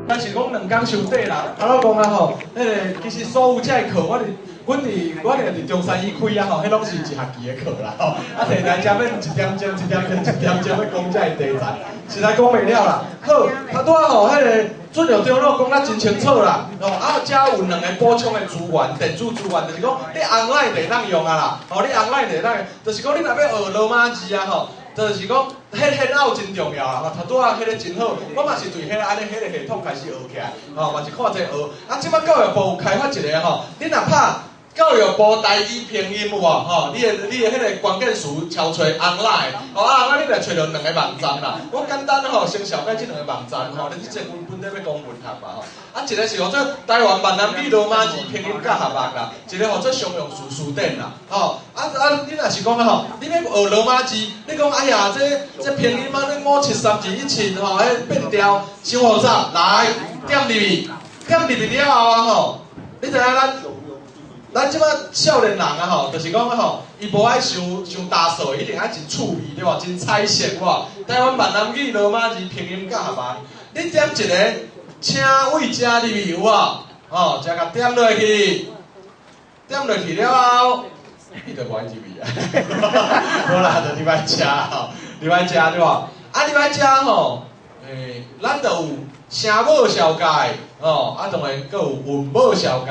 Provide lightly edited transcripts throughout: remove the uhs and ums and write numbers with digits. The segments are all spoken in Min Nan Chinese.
但是講2工傷短啦，頭先講啊吼，彼个其實所有這个課，我佇中山醫開啊吼，彼攏是一學期的課啦吼，啊提來遮欲一點鐘、一點鐘、一點鐘欲講這个題材，實在講袂了啦。好，頭拄仔吼，彼个准校長攏講甲真清楚啦，吼啊，遮有兩個補充的資源，電子資源，就是講你 online 就會當用啊啦，吼你 online 就會當，就是講你若欲學羅馬字啊吼。就是講，彼彼腦真重要啦，頭拄仔彼个真好，我嘛是對彼个按呢彼个系統開始學起來，吼嘛是看這學。啊，這擺教育部有開發一個吼，你若拍教育部台語拼音有無？吼，你的彼个關鍵詞敲揣 online，吼啊，啊你來揣著兩个網站啦。我簡單吼，先紹介這兩个網站吼，你這阮本底欲講文學嘛吼。啊，一个是號做台灣閩南語羅馬字拼音教學網啦，一个號做常用詞辭典啦，吼。啊啊，你若是講啊吼，你欲學羅馬字，你講哎呀，這拼音啊，你5 7 3 2 1 7吼，彼變調傷複雜，來點入去，點入去了後啊吼，你知影咱？咱這擺少年人啊吼，就是講吼，伊無愛傷傷大數，一定愛真趣味對無？真彩色有無？台灣閩南語羅馬字拼音教學網，你點一个，請為遮入去有無？吼，遮共點落去，點落去了後，你就無愛入去啊？無啦，就入來遮吼，入來遮對無？啊，入來遮吼，咱就有聲母紹介，吼，啊，當然閣有韻母紹介。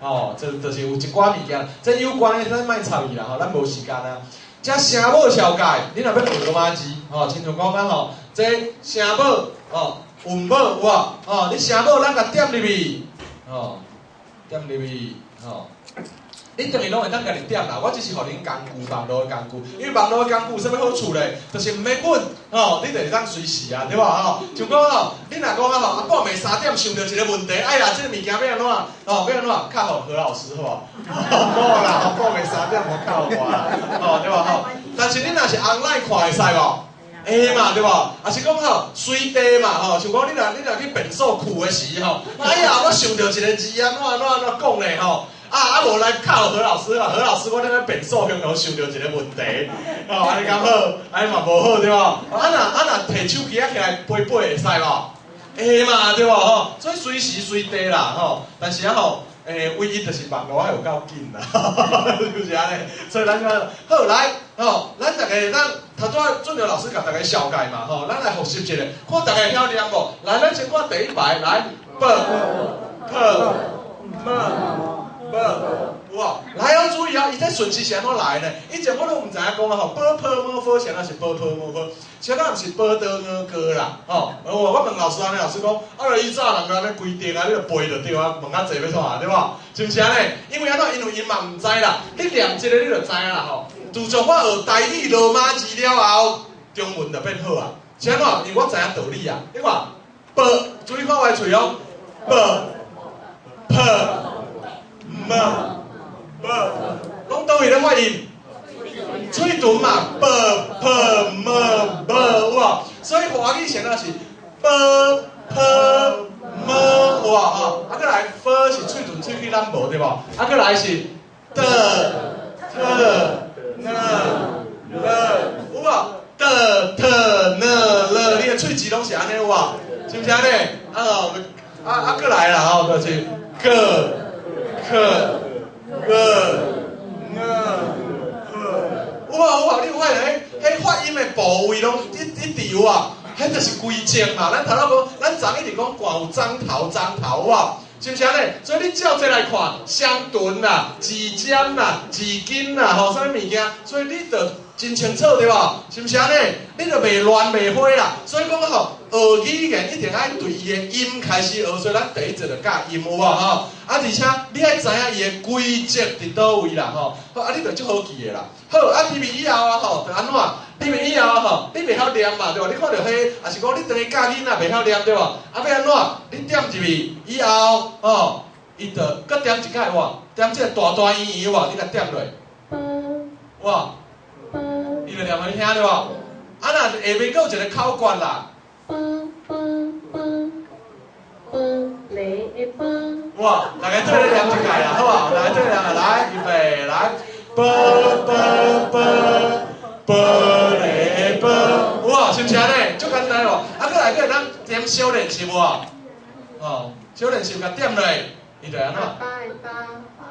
吼，這就是有一寡物件，這有關的咱莫插伊啦吼，咱無時間啊。這聲母紹介，你若欲學羅馬字，吼，親像講啊吼，這聲母吼，韻母有無？吼，你聲母咱共點入去，吼，點入去，吼。你等於攏會當家己點啦，我只是予恁工具，網路的工具，因為網路的工具有啥物好處咧？就是毋免阮，吼，你就會當隨時啊，對無吼？像講吼，你若講啊吼，啊半暝3點想著一個問題，哎呀，這個物件欲按怎？吼，欲按怎？敲予何老師好無？無啦，半暝三點無敲予我啦，吼，對無吼？但是你若是 online 看會使無？會嘛，對無？抑是講吼，隨地嘛，吼，像講你若去便所睏的時吼，哎呀，我想著一個字啊，按怎按怎講咧吼？啊啊！無來敲何老師啊，何老師，我咧咧便所向頭想著一個問題，哦，按呢敢好？按呢嘛無好對無？啊若啊若提手機仔起來背背會使無？會嘛對無吼？所以隨時隨地啦吼，但是啊吼，唯一就是網路愛有夠緊啦，就是按呢。所以咱就好來吼，咱逐个咱頭拄仔俊良老師共逐家紹介嘛吼，咱來複習一下，看逐家會曉念無？來，咱先看第一排，來，b p m b，有無？來哦，注意哦，伊這順序是按怎來呢？以前我攏毋知影講啊吼，b p m f 啥物是 b p m f，啥物毋是 b d n g 啦，吼。我問老師按呢，老師講，啊，以早人按呢規定啊，你就背就對啊，問較濟欲創啥，對無？是毋是按呢？因為按怎？因為𪜶嘛毋知啦，你念這個你就知啦吼。自從我學台語羅馬字了後，中文就變好啊。是按怎？因為我知影道理啊。你看，b，注意看我的喙哦，b p m b，攏佗位咧發音？喙唇嘛，b p m b 有無？所以華語啥物是 b p m 有無？吼，啊，閣來 f 是喙唇喙齒咱無對無？啊，閣來是 d t n l 有無？d t n l，你的喙齒攏是按呢有無？是毋是按呢？啊吼，啊啊，閣來啦吼，就是 g k g n h，有無有無？你有發現彼發音的部位攏一一直有無？彼就是規則嘛。咱頭仔講，咱昨一直講寒有欉頭欉頭有無？是毋是按呢？所以你照這來看，雙唇啦、舌尖啦、舌根啦，吼，啥物物件，所以你就真清楚對無？是毋是按呢？你就袂亂袂花啦。所以講吼，學語言一定愛對伊的音開始學，所以咱第一節就教音有無吼？啊，而且你愛知影伊的規則佇佗位啦吼。好，啊，你就足好記的啦。好，啊，入去以後啊吼，就按怎？入去以後吼，你袂曉念嘛對無？你看著彼，抑是講你轉去教囡仔袂曉念對無？啊，欲按怎？你點入去以後吼，伊就閣點一擺有無？點這個大大圓圓有無？你共點落，哇，伊就念予你聽對無？啊，若下面閣有一個口訣啦。 b b b b 雷 b。哇，大家做咧念一擺啦，好無？大家做咧念，來，預備，來。ㄅ ㄅ ㄅ ㄅ咧ㄅ，有無？是毋是按呢？足簡單無？啊，閣來閣會當點小練習無？哦，小練習共點落，伊就按怎？阿爸的爸。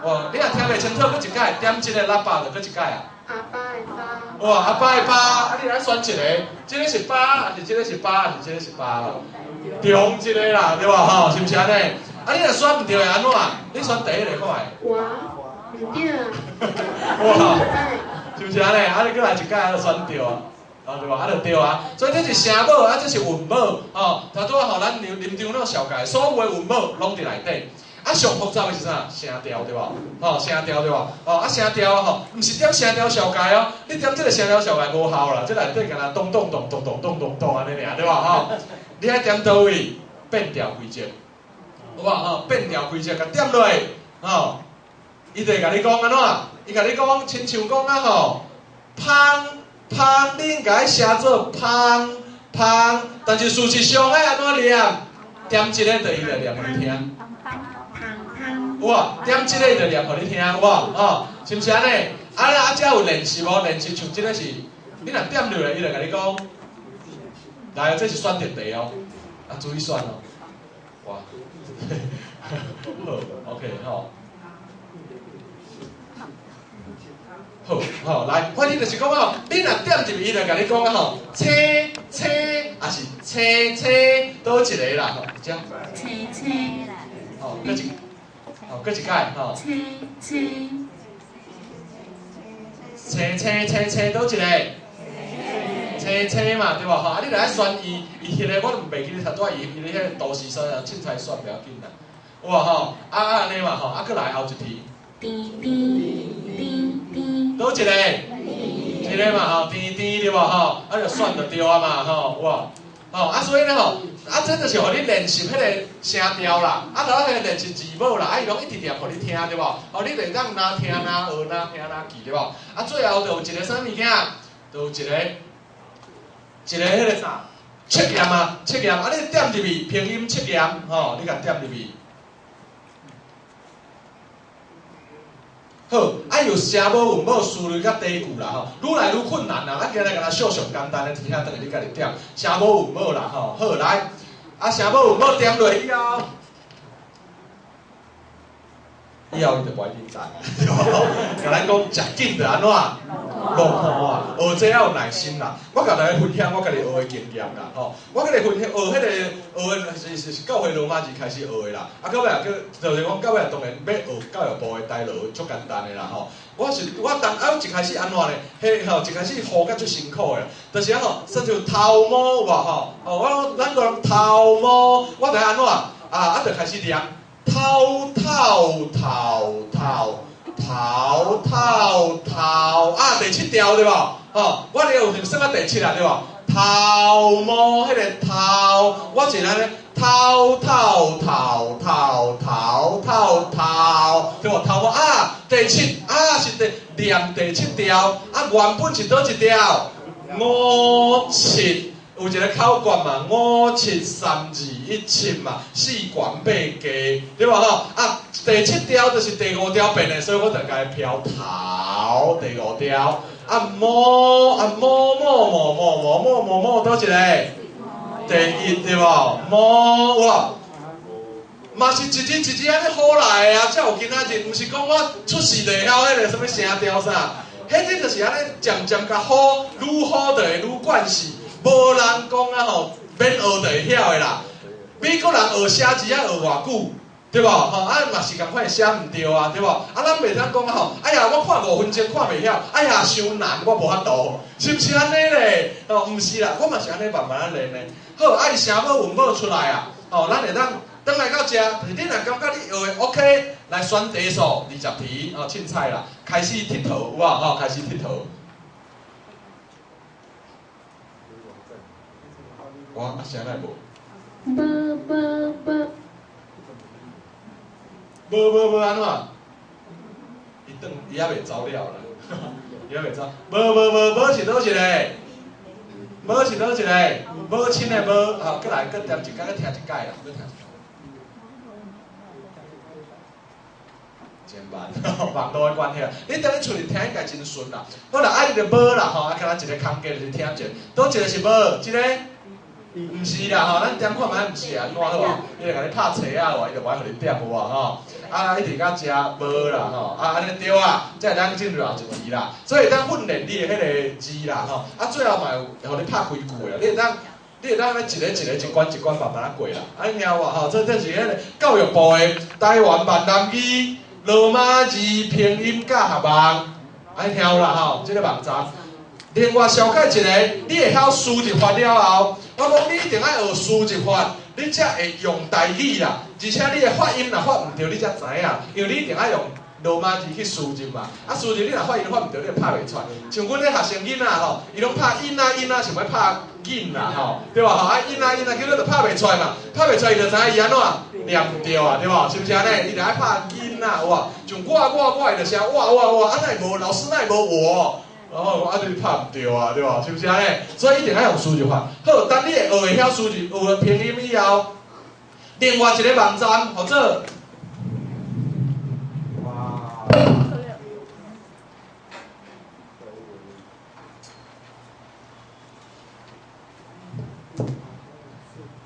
哇，你若聽袂清楚，閣一擺點一个喇叭就閣一擺啊。阿爸的爸。哇，阿爸的爸，啊，你來選一个，這个是爸，還是這个是爸，還是這个是爸？中一个啦，對無吼？是毋是按呢？啊，你若選毋對會按怎？你選第一个看覓？我毋對。哇，是毋是按呢？啊，你閣來一擺，就選對啊，啊對無？啊就對啊。所以這是聲母，啊這是韻母，吼。頭拄仔吼，咱林林長老紹介，所有的韻母攏佇內底。啊，上複雜的是啥？聲調對無？吼，聲調對無？哦，啊聲調吼，毋是點聲調紹介哦，你點這个聲調紹介無效啦，這內底敢若咚咚咚咚咚咚咚咚按呢爾，對無？吼，你愛點佗位？變調規則，有無？吼，變調規則，共點落，吼，伊就會共你講按怎？伊共你講，親像講啊吼，芳芳，你應該寫做芳芳，但是事實上愛按怎念？點一个就伊就念予你聽。有無？點這个就念予你聽，有無？哦，是毋是按呢？啊啊，遮有練習無？練習像這个是，你若點落來，伊就共你講，來，這是選擇題哦，啊，注意選哦。哇，好，OK，吼。好，吼，來，反正就是講吼，你若點入去，伊就共你講啊吼，青青，抑是青青，佗一个啦，吼，這。青青。吼，閣一，吼，閣一擺，吼。青青。青青青青，佗一个？青青嘛，對無？吼，啊，你著愛選伊，伊彼个我都袂記得頭拄仔伊伊咧彼个都市選啊，凊彩選袂要緊啦。有無吼？啊啊按呢嘛吼，啊閣來後一題。甜甜甜甜。佗一個？一个嘛吼，甜甜對無吼？啊就選就對啊嘛吼，有無？吼啊所以呢吼，啊這就是予你練習彼个聲調啦，啊頭仔彼個練習字母啦，啊伊攏一直念予你聽對無？吼，你就會當若聽若學，若聽若記對無？啊最後就有一个啥物件？就有一个，一个彼个啥？測驗啊，測驗啊！你點入去拼音測驗，吼，你共點入去。好，啊有聲母、韻母、思慮佮題句啦吼，愈來愈困難啦。咱今日共咱小上簡單的，聽轉去你家己點聲母、韻母啦吼。好，來，啊聲母、韻母點落以後，以後伊就無愛認真，對無？共咱講食緊就按怎？落雨啊，學這要有耐心啦。我共大家分享我家己學的經驗啦，吼。我家己分享學彼个學的是是是教會羅馬字開始學的啦。啊，到尾啊，就是講到尾當然欲學教育部的台羅足簡單的啦，吼。我是我當啊，一開始按怎呢？彼吼一開始學甲足辛苦的，就是啊吼，算像頭毛有無吼？哦，我咱講頭毛，我就按怎啊？啊，就開始念頭頭頭頭。頭頭頭啊，第七條對無？吼，我咧有算到第七啊，對無？頭毛彼个頭，我是按呢頭頭頭頭頭頭頭，對無？頭毛啊，第七啊是第念第七條啊，原本是佗一條？五七。有一个口訣嘛，五七三二一七嘛，四懸八加，對無吼？啊，第七條就是第五條變的，所以我就共伊標頭第五條。啊，毛啊毛毛毛毛毛毛毛毛，佗一个？第一對無？毛有無？嘛是一字一字按呢好來的啊，才有今仔日，毋是講我出世就會曉彼个啥物聲調啥，彼這就是按呢漸漸共好，愈好就會愈慣勢。無人講啊吼，免學就會曉的啦。美國人學寫字啊，學偌久，對無？吼啊嘛是仝款寫毋對啊，對無？啊，咱袂當講啊吼，哎呀，我看5分鐘看袂曉，哎呀，傷難，我無法度，是毋是按呢咧？吼，毋是啦，我嘛是按呢慢慢仔練的。好，啊伊聲母韻母出來啊，吼，咱會當轉來到遮，就是你若感覺你學的 OK，來選題數20題，哦，凊彩啦，開始𨑨迌，有無？吼，開始𨑨迌。我啊，聲來無？無無無。無無無按怎？伊轉伊猶未走了啦，伊猶未走。無無無無是佗一個？無是佗一個？母親的母，吼，閣來閣點一擺，閣聽一擺啦，閣聽一擺。真慢，網路的關係啦。你等於出嚟聽應該真順啦。好啦，啊你就無啦吼，啊敢若一個空格就是聽者，佗一個是無，這個毋是啦吼，咱點看覓毋是按怎好無？伊就共你拍冊仔無，伊就無愛予你點有無吼？啊，一直甲食無啦吼，啊按呢對啊，才會當進入後一題啦。所以當訓練你的彼個字啦吼，啊最後嘛有予你拍開句的，你會當按呢一个一个一關一關慢慢仔過啦。啊，你聽有無吼？這是彼个教育部的台灣閩南語羅馬字拼音教學網，啊，你聽有啦吼？這个網站。另外，小解一个，你會曉輸入法了後，我講你一定愛學輸入法，你才會用台語啦。而且你的發音若發毋對，你才知影，因為你一定愛用羅馬字去輸入嘛。啊，輸入你若發音發毋對，你就拍袂出來。像阮咧學生囡仔吼，伊攏拍音啊音啊，想欲拍囡啦吼，對無吼？啊音啊音啊，結果就拍袂出來嘛，拍袂出來伊就知影伊按怎念毋對啊，對無？是毋是按呢？伊就愛拍囡仔有無？像我，伊就寫我我我，啊哪會無老師哪會無我？然後啊，你拍毋對啊，對無？是毋是按呢？所以一定愛用輸入法。好，當你會學會曉輸入，有了拼音以後，另外一個網站，號做哇，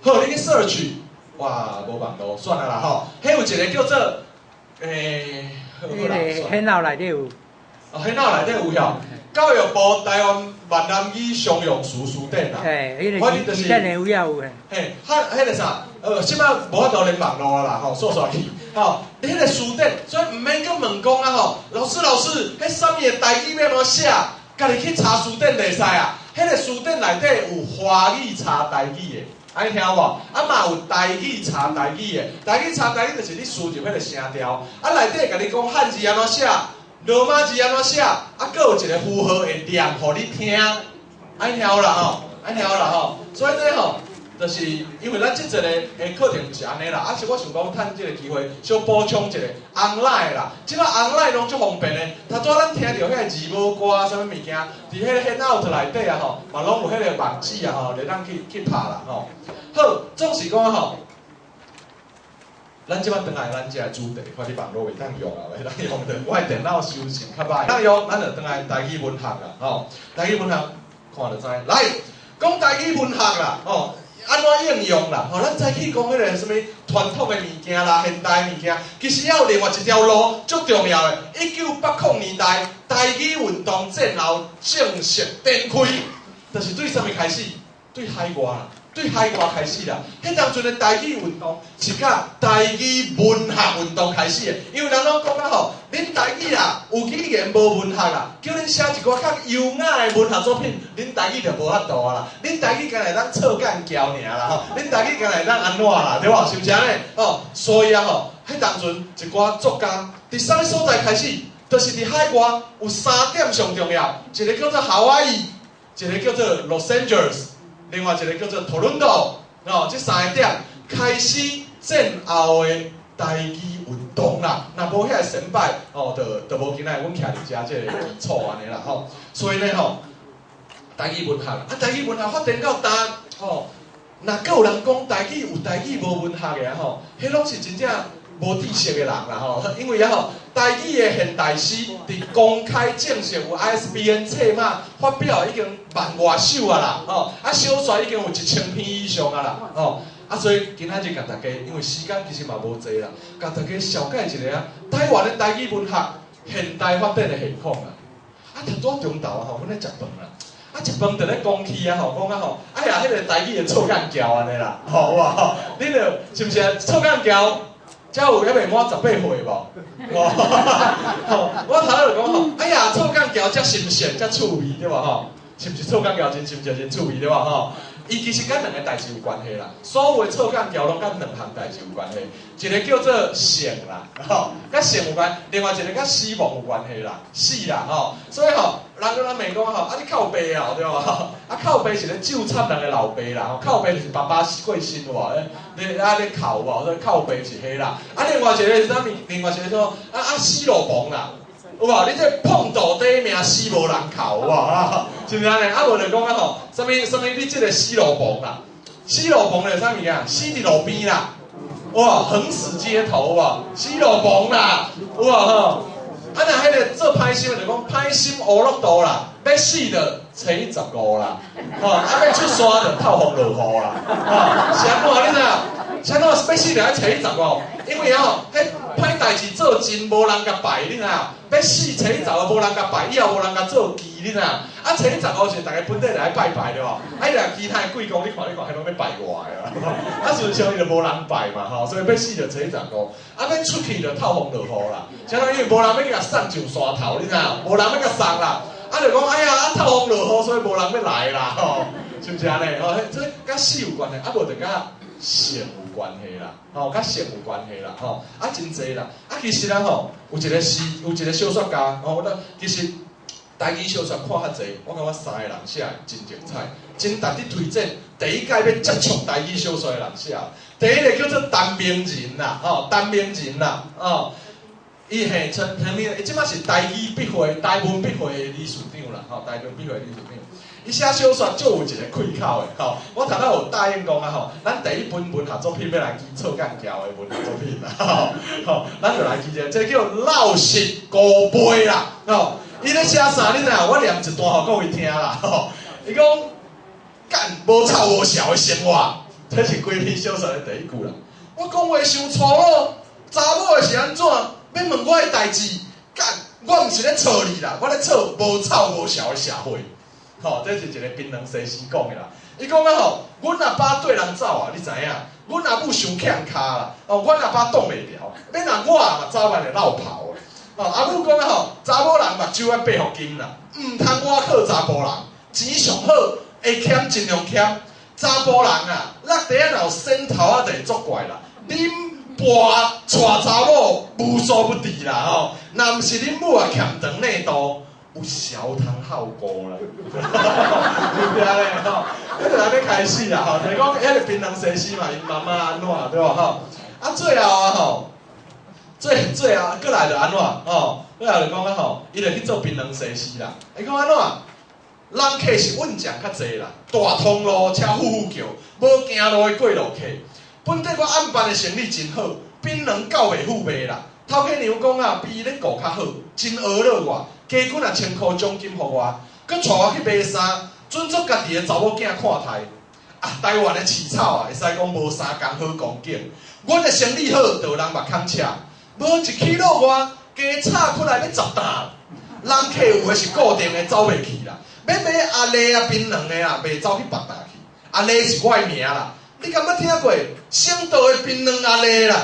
好，你去 search，哇，無網路，算了啦吼。彼有一個叫做，好啦，彼個電腦內底有。哦，電腦內底有遐。教育部台灣閩南語常用詞辭典啦，嘿，彼個字典的有也有嘿。嘿，彼個啥，這擺無法度連網路啦吼，煞煞去，吼，你彼個辭典，所以毋免閣問講啊吼，老師老師，彼啥物的台語欲按怎寫？家己去查辭典就會使啊。彼個辭典內底有華語查台語的，按呢聽有無？啊嘛有台語查台語的，台語查台語就是你輸入彼個聲調，啊內底共你講漢字按怎寫。羅馬字按怎寫？啊，閣有一個符號會念予你聽，按呢聽有啦吼，按呢聽有啦吼。所以這吼，就是因為咱這節的課程毋是按呢啦，啊是我想講趁這個機會小補充一下 online 啦。這擺 online 攏足方便的，頭拄仔咱聽著彼個字母歌啥物物件，佇彼個 Hangout 內底啊吼，嘛攏有彼個網址啊吼，會當去拍啦吼。好，總是講吼。咱這擺轉來咱這个主題，看你網路袂當用啊，袂當用的，我的電腦收訊較歹。當用，咱就轉來台語文學啦，吼，台語文學看就知。來，講台語文學啦，吼，按怎應用啦？吼，咱早起講彼个啥物傳統的物件啦，現代的物件，其實猶有另外一條路足重要的。1980年代，台語運動戰後正式展開，就是對啥物開始？對海外啦。對海外開始啦，彼當陣的台語運動是佮台語文學運動開始的，因為人攏講啊吼，恁台語啦有語言無文學啦，叫恁寫一寡較優雅的文學作品，恁台語就無法度啊啦，恁台語干焦會當臭幹譙爾啦吼，恁台語干焦會當按怎啦，對無？是毋是按呢？吼，所以啊吼，彼當陣一寡作家佇啥物所在開始？就是佇海外有三點上重要，一個叫做夏威夷，一個叫做 Los Angeles。另外一個叫做多倫多，哦，這三個點開始戰後的台語運動啦。若無遐個先輩，哦，就無今仔日阮徛佇遮這个基礎按呢啦，吼。所以呢，吼，台語文學，啊，台語文學發展到今，吼，若閣有人講台語有台語無文學的吼，彼攏是真正無知識的人啦吼。因為啊吼，台語的現代詩佇公開正式有 ISBN 冊碼發表已經萬外首啊啦，吼，啊小說已經有1000篇以上啊啦，吼，啊所以今仔日共大家，因為時間其實嘛無濟啦，共大家紹介一下啊，台灣的台語文學現代發展的現況啦。啊，頭拄仔中晝啊吼，阮咧食飯啦，啊食飯就咧講起啊吼，講啊吼，哎呀，彼個台語的臭幹譙按呢啦，吼有無吼？你著是毋是啊？臭幹譙？遮有猶未滿18歲無？吼，我頭仔就講吼，哎呀，臭幹譙遮新鮮，遮趣味對無吼？是毋是臭幹譙真新鮮真趣味對無吼？伊其實佮兩個代誌有關係啦，所有的臭幹譙攏佮兩項代誌有關係，一個叫做性啦，吼，佮性有關；另外一個佮死亡有關係啦，死啦，吼。所以吼，人閣咱問講吼，啊你哭爸哦，對無？啊哭爸是咧咒慘人的老爸啦，吼，哭爸就是爸爸死過身有無？咧啊咧哭有無？所以哭爸是彼啦。啊另外一個是啥物？另外一個說啊啊死路旁啦。有無？你這碰到底名死無人哭，有無？是毋是按呢？啊無就講啊吼，啥物啥物？你這個死路旁啦，死路旁就是啥物件？死佇路邊啦，哇，橫死街頭哇，死路亡啦，有無吼？啊，若彼个做歹心的就講歹心烏落度啦，欲死就初十五啦，吼，啊欲出山就透風落雨啦，吼，是按怎你知影？是按怎欲死就愛初十五，因為吼，彼歹代誌做盡無人共拜，你知影？欲死初十五無人共拜，以後無人共做記，你知影？啊，初十五時，逐家本地來拜拜對無？啊，若其他的鬼公，你看你看，彼攏欲拜我的啊！啊，事實上伊就無人拜嘛，吼，所以欲死就初十五，啊，欲出去就透風落雨啦。相當於無人欲共送上山頭，你知影？無人欲共送啦。啊，就講哎呀，啊透風落雨，所以無人欲來啦，吼，是毋是按呢？吼，這佮死有關係，啊無就佮性有關係啦，吼，佮性有關係啦，吼，啊真濟啦，啊其實啊吼，有一個詩，有一個小說家，吼，我其實台語小說看較濟，我感覺三个人寫的真精彩，真值得推薦。第一屆欲接觸台語小說的人寫，第一个叫做陳明仁啦，吼，陳明仁啦，哦，伊嘿陳陳明，伊這擺是台語筆會、台文筆會的理事長啦，吼，台文筆會的理事長。伊寫小說足有一个氣口的，吼，我頭拄有答應講啊，吼，咱第一本文學作品欲來記草間橋的文學作品啦，吼，咱就來記這個，這個叫落實孤背啦，吼，伊咧寫啥你知影？我念一段予各位聽啦，吼，伊講幹無臭無潲的生活，這是規篇小說的第一句啦。我講話傷粗魯，查某的是按怎？欲問我的代誌，幹，我毋是咧吵你啦，我咧吵無臭無潲的社會。吼，這是一个檳榔西施講的啦。伊講啊吼，阮阿爸綴人走啊，你知影？阮阿母傷欠跤啦，哦，阮阿爸擋袂牢，欲若我嘛早晚會落跑的。哦，阿母講啊吼，查某人目睭愛八福金啦，毋通倚靠查埔人，錢上好，會儉盡量儉。查埔人啊，落地仔若有仙頭仔就會作怪啦。恁爸娶查某無所不至啦吼，若毋是恁母啊欠長內度，有潲通孝顧啦，是毋是按呢吼？彼就按呢開始啦吼，就是講彼个檳榔西施嘛，𪜶媽媽按怎對無吼？啊，最後啊吼，最最後閣來就按怎吼？最後就講啊吼，伊就去做檳榔西施啦。伊講按怎？人客是運將較濟啦，大通路車呼呼叫，無行路的過路客。本底我暗辦的生意真好，檳榔夠袂赴賣啦。頭家娘講啊，比伊咧顧較好，真呵咾我，加幾若千箍獎金予我，閣帶我去買衫，準做家己的查某囝看待。啊，台灣的飼草啊，會使講無三工好光景。阮的生意好，就有人目空赤，無一起落外，雞炒起來欲十擔。人客有的是固定的，走袂去啦。欲買阿麗啊檳榔的啊，袂走去別搭去。阿麗是我的名啦，你敢捌聽過省道的檳榔阿麗啦？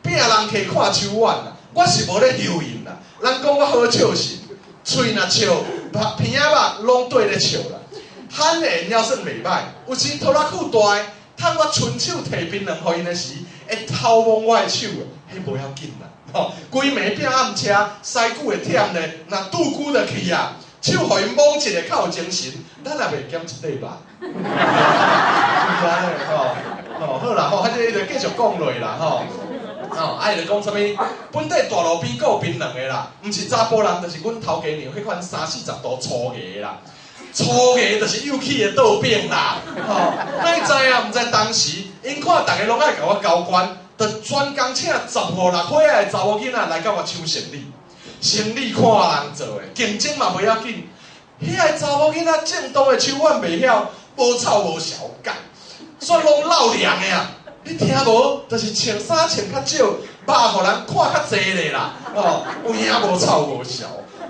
拚人客看手腕啦，我是無咧幽應啦。人講我好笑神，喙若笑，目鼻仔肉攏綴咧笑啦。罕緣了算袂歹，有時塗拉褲大的，趁我伸手提檳榔予𪜶的時，會偷摸我的手，彼無要緊啦。吼，規暝拼暗車，師久會忝咧，若拄久就去啊，手予𪜶摸一下較有精神，咱也袂減一塊肉。是毋是按呢？吼，吼好啦，吼，反正伊就繼續講落啦，吼。哦，啊伊就講啥物？本底大路邊顧檳榔的啦，毋是查埔人，就是阮頭家娘彼款三四十度粗牙啦。粗牙就是幼齒的倒反啦，吼！哪會知啊？毋知當時，𪜶看逐个攏愛共我交關，就專工請十五六歲仔的查某囡仔來共我搶生意。生意看人做的，競爭嘛袂要緊。彼个查某囡仔正當的手腕袂曉，無臭無潲，幹，煞攏漏涼的啊！你聽無？就是穿衫穿較少，肉予人看較濟咧啦。哦，有影無臭無潲，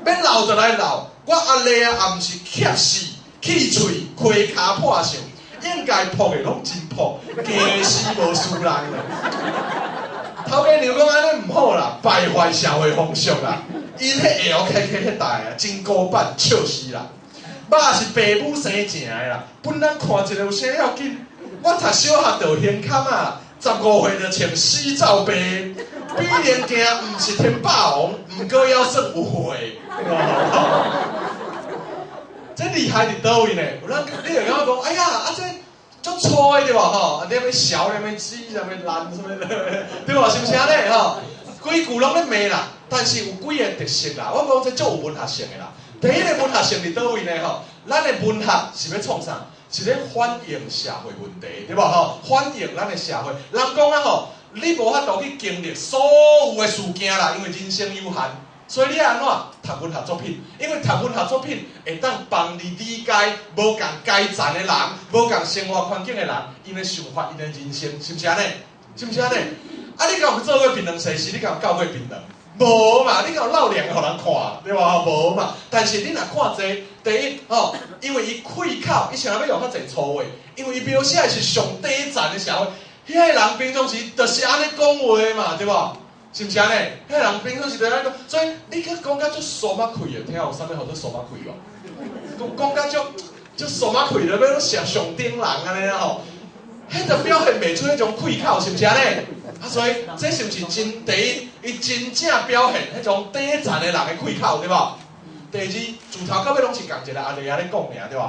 欲鬧就來鬧。我阿麗啊，也毋是怯死、氣喙、開跤破相，應該撲的攏真撲，驚死無輸人啦。頭家娘講按呢毋好啦，敗壞社會風俗啦。𪜶彼 LKK 彼代啊，真古板，笑死啦。肉是爸母生成的啦，本人看一个有啥要緊？我讀小學就掀坎仔，15歲就穿死走白，比連鏡毋是天霸王，毋過猶算有貨。這厲害佇佗位呢？有人你會感覺講，哎呀，啊這足粗的對無吼？啊，你欲潲，你欲死，啥物爛，啥物，對無？是毋是按呢吼？規句攏咧罵啦，但是有幾个特色啦。我講這足有文學性的啦。第一个文學性佇佗位呢吼？咱的文學是欲創啥？是咧反映社會問題，對無吼？反映咱的社會。人講啊吼，你無法度去經歷所有的事件啦，因為人生有限，所以你按怎讀文學作品？因為讀文學作品會當幫你理解無仝階層的人、無仝生活環境的人，𪜶的想法、𪜶的人生，是毋是按呢？是毋是按呢？啊，你敢有做過檳榔西施？你敢有教過檳榔？無嘛，你敢有落涼予人看，對無？無嘛。但是你若看這個，第一吼，因為伊開口，伊啥欲用較濟粗話，因為伊描寫的是上底層的社會，遐个人平常時就是按呢講話嘛，對無？是毋是按呢？彼个人平常時就按呢講，所以你去講甲足慫仔氣的，聽有啥物號做慫仔氣無？講講甲足足慫仔氣，就欲寫上頂人按呢吼，彼就表現袂出彼種氣口，是毋是按呢？啊，所以這是毋是真第一？伊真正表現彼種底層的人的氣口，對無？第二，自頭到尾攏是仝一个阿麗仔咧講爾，對無？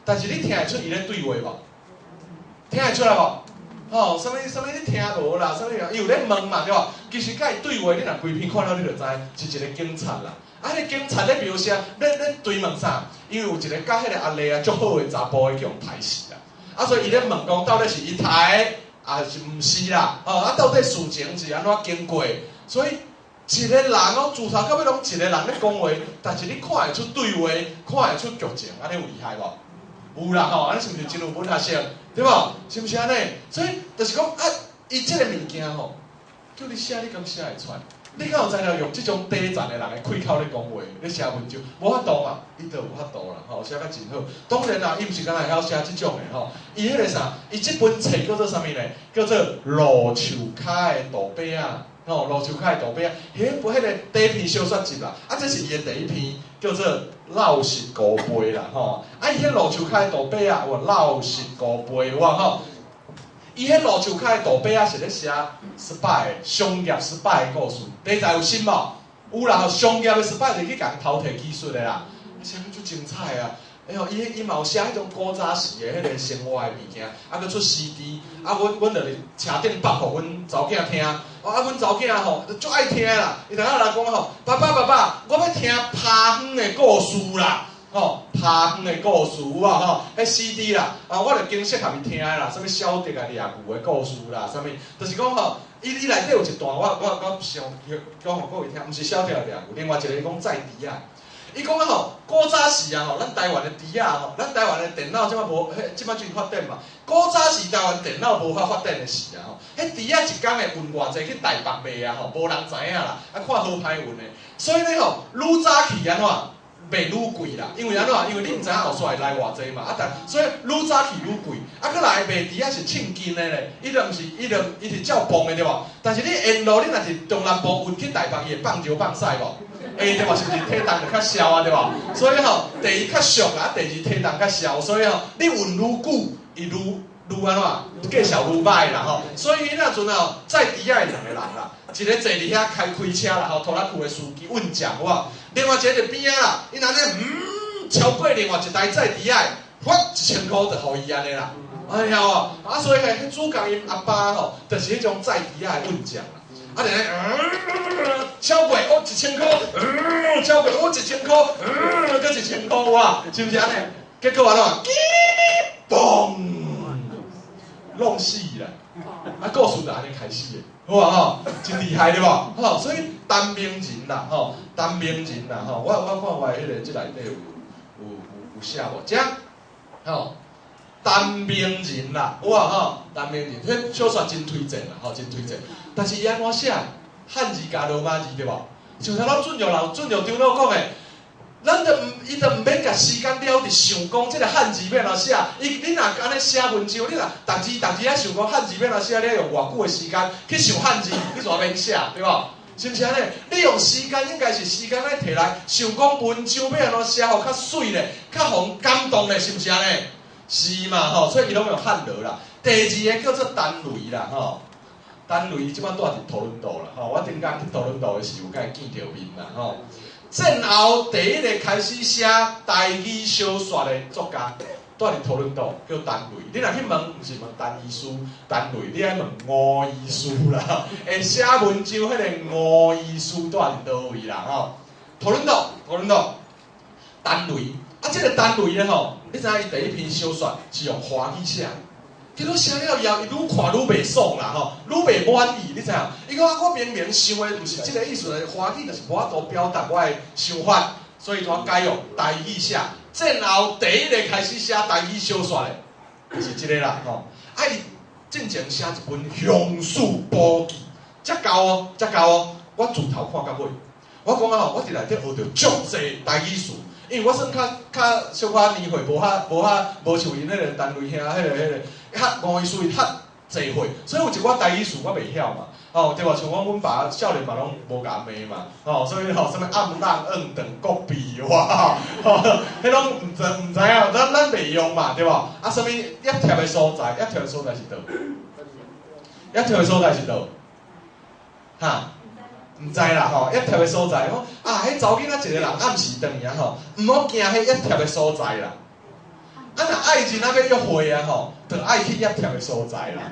但是你聽會出伊咧對話無？聽會出來無？吼，啥物啥物你聽無啦？啥物伊有咧問嘛，對無？其實佮伊對話，你若規篇看了，你就知是一個警察啦。啊，彼個警察咧描寫，咧咧追問啥？因為有一個佮彼個阿麗仔足好的查埔，伊去予刣死啦。啊，所以伊咧問講，到底是伊刣，還是毋是啦？吼，啊，到底事情是按怎經過？所以一個人哦，自頭到尾攏一個人咧講話，但是你看會出對話，看會出劇情，按呢有厲害無？有啦吼，按呢是毋是真有文學性？對無？是毋是按呢？所以就是講啊，伊這个物件吼，叫你寫，你敢寫會出來？你敢有才調用這種底層的人的開口咧講話，咧寫文章，無法度嘛？伊就有法度啦，吼，寫甲真好。當然啦，伊毋是干焦會曉寫這種的吼，伊彼个啥，伊這本冊叫做啥物呢？叫做《路樹跤的杜伯仔》，吼，路樹跤的杜伯仔，彼部彼个短篇小說集啦，啊，這是伊的第一篇，叫做《落實孤背》啦，吼。啊，伊彼路樹跤的杜伯仔有落實孤背有無吼？伊彼路樹跤的杜伯仔是咧寫失敗的商業失敗的故事，題材有新無？有啦，商業的失敗就去共偷提技術的啦，寫得足精彩啊！哎喲，伊伊嘛有寫彼種古早時的彼个生活的物件，啊，閣出 CD，啊，阮阮就佇車頂放予阮查某囝聽，啊，阮查某囝吼就足愛聽啦，伊逐仔來講吼，爸爸爸爸，我欲聽拍遠的故事啦。吼，拍遠的故事有無吼？彼 CD 啦，啊，我就經適合伊聽的啦，啥物小迪啊掠牛的故事啦，啥物，就是講吼，伊伊內底有一段我我我想講予各位聽，毋是小迪啊掠牛，另外一个伊講載豬仔，伊講啊吼，古早時啊吼，咱台灣的豬仔吼，咱台灣的電腦這擺無，彼這擺最發展嘛。古早時台灣電腦無法發展的時啊吼，彼豬仔一工會運偌濟去台北賣啊吼，無人知影啦，啊看好歹運的，所以呢吼，愈早去按怎？賣愈貴啦，因為按怎？因為你毋知影後續會來偌濟嘛，啊但所以愈早去愈貴，啊閣來賣豬仔是稱斤的咧，伊就毋是，伊就伊是照磅的對無？但是你沿路你若是中南部運去台北，伊會放尿放屎無？會對無？是毋是體重就較痟啊對無？所以吼，第一較俗啊，第二體重較痟，所以吼，你運愈久，伊愈愈按怎？價數愈歹啦吼。所以彼陣吼，載豬仔的兩個人啦，一个坐佇遐開開車啦吼，拖拉庫的司機運將有無？另外一個佇邊仔啦，伊按呢嗯，超過另外一台載豬仔的，發一千箍就予伊按呢啦。哎呀哦，啊所以彼主角𪜶阿爸吼，就是彼種載豬仔的運將啦。啊，就按呢嗯，超過哦一千箍，嗯，超過哦一千箍，嗯，閣一千箍哇，是毋是按呢？結果按怎？嘣，弄死啦！啊，故事就按呢開始的，好無吼？真厲害對無？吼，所以陳明仁啦，吼，陳明仁啦，吼，我我看我彼个這內底有有有有寫無？這吼，陳明仁啦，有無吼？陳明仁，彼小說真推薦啦，吼，真推薦。但是伊按怎寫？漢字加羅馬字對無？像頭拄俊玉老俊玉長老講的，咱就毋，伊就毋免共時間了佇想講這个漢字欲按怎寫。伊你若按呢寫文章，你若逐字逐字仔想講漢字欲按怎寫，你愛用偌久的時間去想漢字，你煞免寫，對無？是毋是按呢？你用時間應該是時間愛提來想講文章欲按怎寫，予較媠咧，較予人感動咧，是毋是按呢？是嘛吼，所以伊攏用漢羅啦。第二个叫做陳雷啦吼，陳雷這擺住佇多倫多啦吼，我頂工去多倫多的時有共伊見著面啦吼。戰後第一個開始寫台語小說的作家，住佇多倫多，叫陳雷。你若去問，毋是問陳醫師、陳雷，你愛問吳醫師啦。會寫文章彼个吳醫師住佇佗位啦吼？多倫多，多倫多，陳雷。啊，這个陳雷咧吼，你知影伊第一篇小說是用華語寫，結果寫了以後，伊愈看愈袂爽啦吼，愈袂滿意，你知影？伊講啊，我明明想的毋是這个意思，歡喜就是無法度表達我的想法，所以怎改用台語寫。戰後第一個開始寫台語小說的，就是這个啦吼。啊，伊進前寫一本《鄉事簿記》，遮厚哦，遮厚哦，我自頭看到尾。我講啊吼，我佇內底學著足濟台語詞。因為我算較較小可年歲，無較無較無像𪜶彼個陳雷兄，彼個較吳醫師伊較濟歲，所以有一寡台語詞我袂曉嘛，吼對無？像我阮爸少年嘛攏無共罵嘛，吼，所以吼啥物暗浪囁長國幣哇，吼，彼攏毋知影，咱袂用嘛，對無？啊，啥物煋貼的所在，煋貼的所在是佗？煋貼的所在是佗？哈？毋知啦吼，煋貼的所在，講啊，彼查某囡仔一个人暗時轉去啊吼，毋好驚彼煋貼的所在啦。啊，若愛人啊欲約會啊吼，就愛去煋貼的所在啦。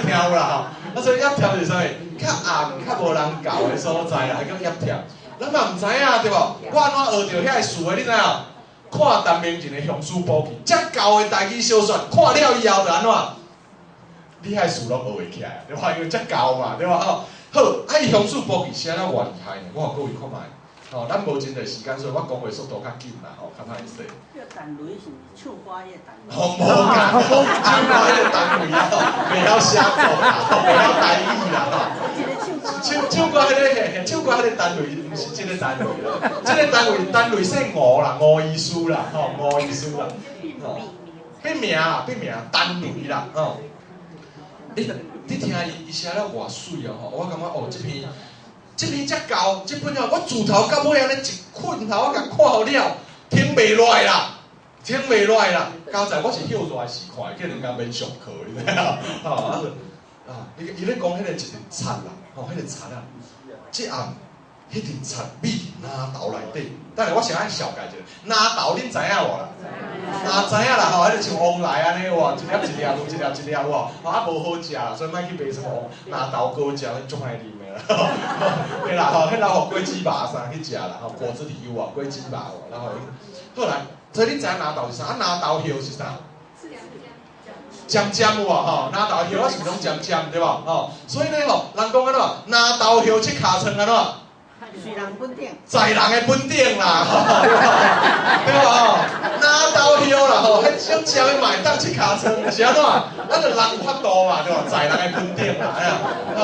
聽有啦吼，啊所以煋貼是啥物？較暗、較無人𠢕的所在啦，彼叫煋貼。咱嘛毋知影對無？我按怎學著遐个詞的？你知影？看陳明仁的《鄉事簿記》，遮厚的台語小說，看了以後就按怎？你遐詞攏學會起來，對無？因為遮厚嘛，對無？吼。好，啊伊鄉事簿記寫了偌厲害呢？我予各位看覓。吼，咱無真濟時間，所以我講話速度較緊啦，吼，較歹勢。這陳雷是唱歌彼個陳雷？吼，無共，唱歌彼個陳雷啊，袂曉寫作啦，袂曉台語啦，吼。唱歌彼个嘿，唱歌彼个陳雷，毋是這個陳雷啦，這個陳雷陳雷姓吳啦，吳醫師啦，吼，吳醫師啦，吼，筆名啦，筆名陳雷啦，吼。你聽伊，伊寫了偌媠哦，吼！我感覺哦，這篇遮厚，這本哦，我自頭到尾按呢一困頭，我共看予了，停袂落來啦，停袂落來啦。佳哉我是歇熱時看，叫人家免上課，你知影？吼啊，啊，伊咧講彼個一陣賊啦，吼，彼個賊啊，這暗彼陣賊覕伫林頭內底。等下我先愛紹介一下，林頭恁知影無啦？啊，知影啦吼，彼个像旺來按呢有無？一粒一粒，有一粒一粒有無？啊，無好食啦，所以莫去買啥物黃林頭果汁，足歹啉的啦。對啦吼，彼留予果子肉啥去食啦吼，果子狸有無？果子肉有，然後好來，所以恁知影林頭是啥？啊，林頭葉是啥？尖尖有無吼？林頭葉啊是毋是攏尖尖對無？吼，所以呢吼，人講按怎？林頭葉拭尻川按怎？在人本頂，在人的本頂啦，對無？林頭葉啦吼，彼種尖的嘛會當拭尻川，是按怎？咱就人有法度嘛，對無？在人的本頂啦，哎呀，吼，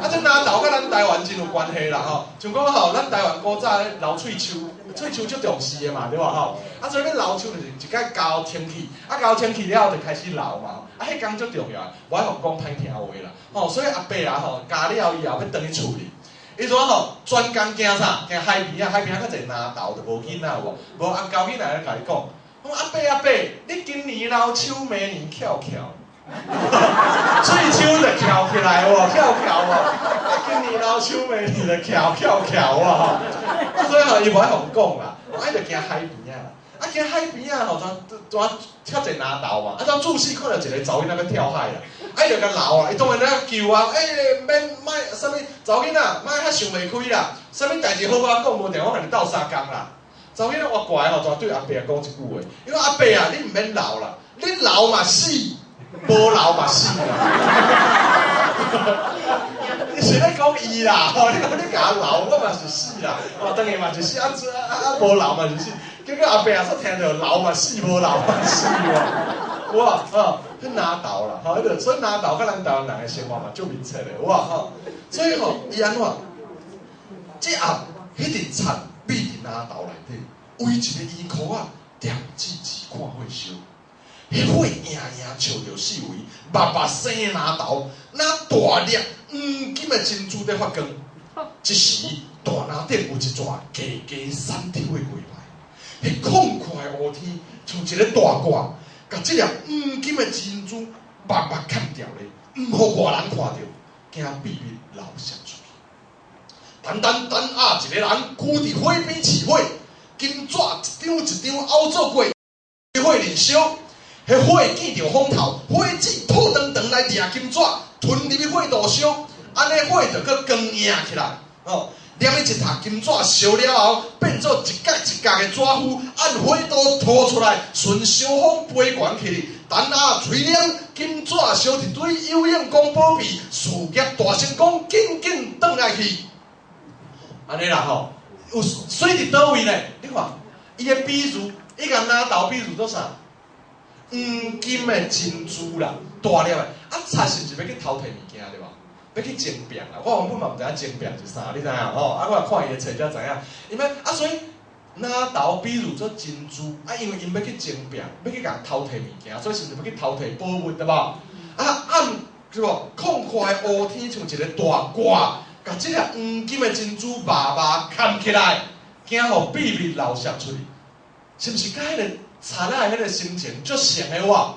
啊，這林頭佮咱台灣真有關係啦，吼，像講吼，咱台灣古早咧留喙鬚，喙鬚足重視的嘛，對無？吼，啊，所以欲留鬚就是一擺交清氣，啊，交清氣了後就開始留嘛，啊，彼工足重要，無愛予講歹聽話啦，吼，所以阿伯啊吼，交了以後欲轉去厝裡。伊說吼，專工驚啥？驚海邊仔，海邊仔較濟林頭，就無囡仔有無？無啊，交囡仔來共伊講，講阿伯阿伯，你今年留鬚，明年翹翹，喙鬚就翹起來無？翹翹無？啊，今年留鬚，明年就翹翹翹無？吼，啊，所以吼，伊無愛予講啦，啊，伊就驚海邊仔啦，啊，驚海邊仔吼，怎較濟林頭嘛？啊，怎注視看著一個查某囡仔欲跳海啦，啊，伊就共留啊，伊當然咧救啊，欸，免莫啥物查某囡仔，莫較想袂開啦，啥物代誌好好講，無定我共你鬥相共啦。查某囡仔我乖吼，就對阿伯講一句話，伊講阿伯啊，你毋免留啦，你留嘛死，無留嘛死啦。你是咧講伊啦，吼！你講你共我留，我嘛是死啦，哦，當然嘛是死，啊啊啊無留嘛是死。結果阿伯啊，煞聽著留嘛死，無留嘛死喎。哇，哦，彼林頭啦，吼，彼個所以林頭佮咱台灣人的生活嘛足密切的，有無吼？所以吼，伊按怎？這暗彼陣賊覕佇林頭內底，圍一个圓箍仔，恬舌舌看火燒。彼火盈盈照著四圍，密密生林頭，若大粒黃金的珍珠佇發光。這時，大林頂有一逝低低閃跳的月來，彼曠闊的烏天，像一个大蓋，共這粒黃金的珍珠密密崁牢咧，毋予外人看著，驚秘密流洩出去。等等等啊！一个人徛佇火邊試火，金紙一張一張拗做過，火燃燒。彼火見著風頭，火舌吐長長來掠金紙，吞入去火度燒，按呢火就閣光映起來。哦，連伊一塔金紙燒了後，變做一角一角的紙糊，按火刀吐出來，順燒風飛懸去，等下喙臉金紙燒一堆，有應講保庇，事業大成功，緊緊轉來去。按呢啦吼，有媠佇佗位咧？你看，伊的比喻，伊共藍豆比喻做啥？黃金的珍珠啦，大粒的。啊，賊是毋是欲去偷提物件對無？欲去爭辯啦。我原本嘛毋知影爭辯是啥，你知影吼？啊，我看伊的冊才知影。伊欲啊，所以藍豆比喻做珍珠，啊，因為𪜶欲去爭辯，欲去共偷提物件，所以是毋是欲去偷提寶物對無？啊，暗是無曠闊的烏天像一个大蓋，共這个黃金的珍珠密密崁起來，驚予秘密流泄出去，是毋是佮彼个賊仔的彼个心情足像的哇？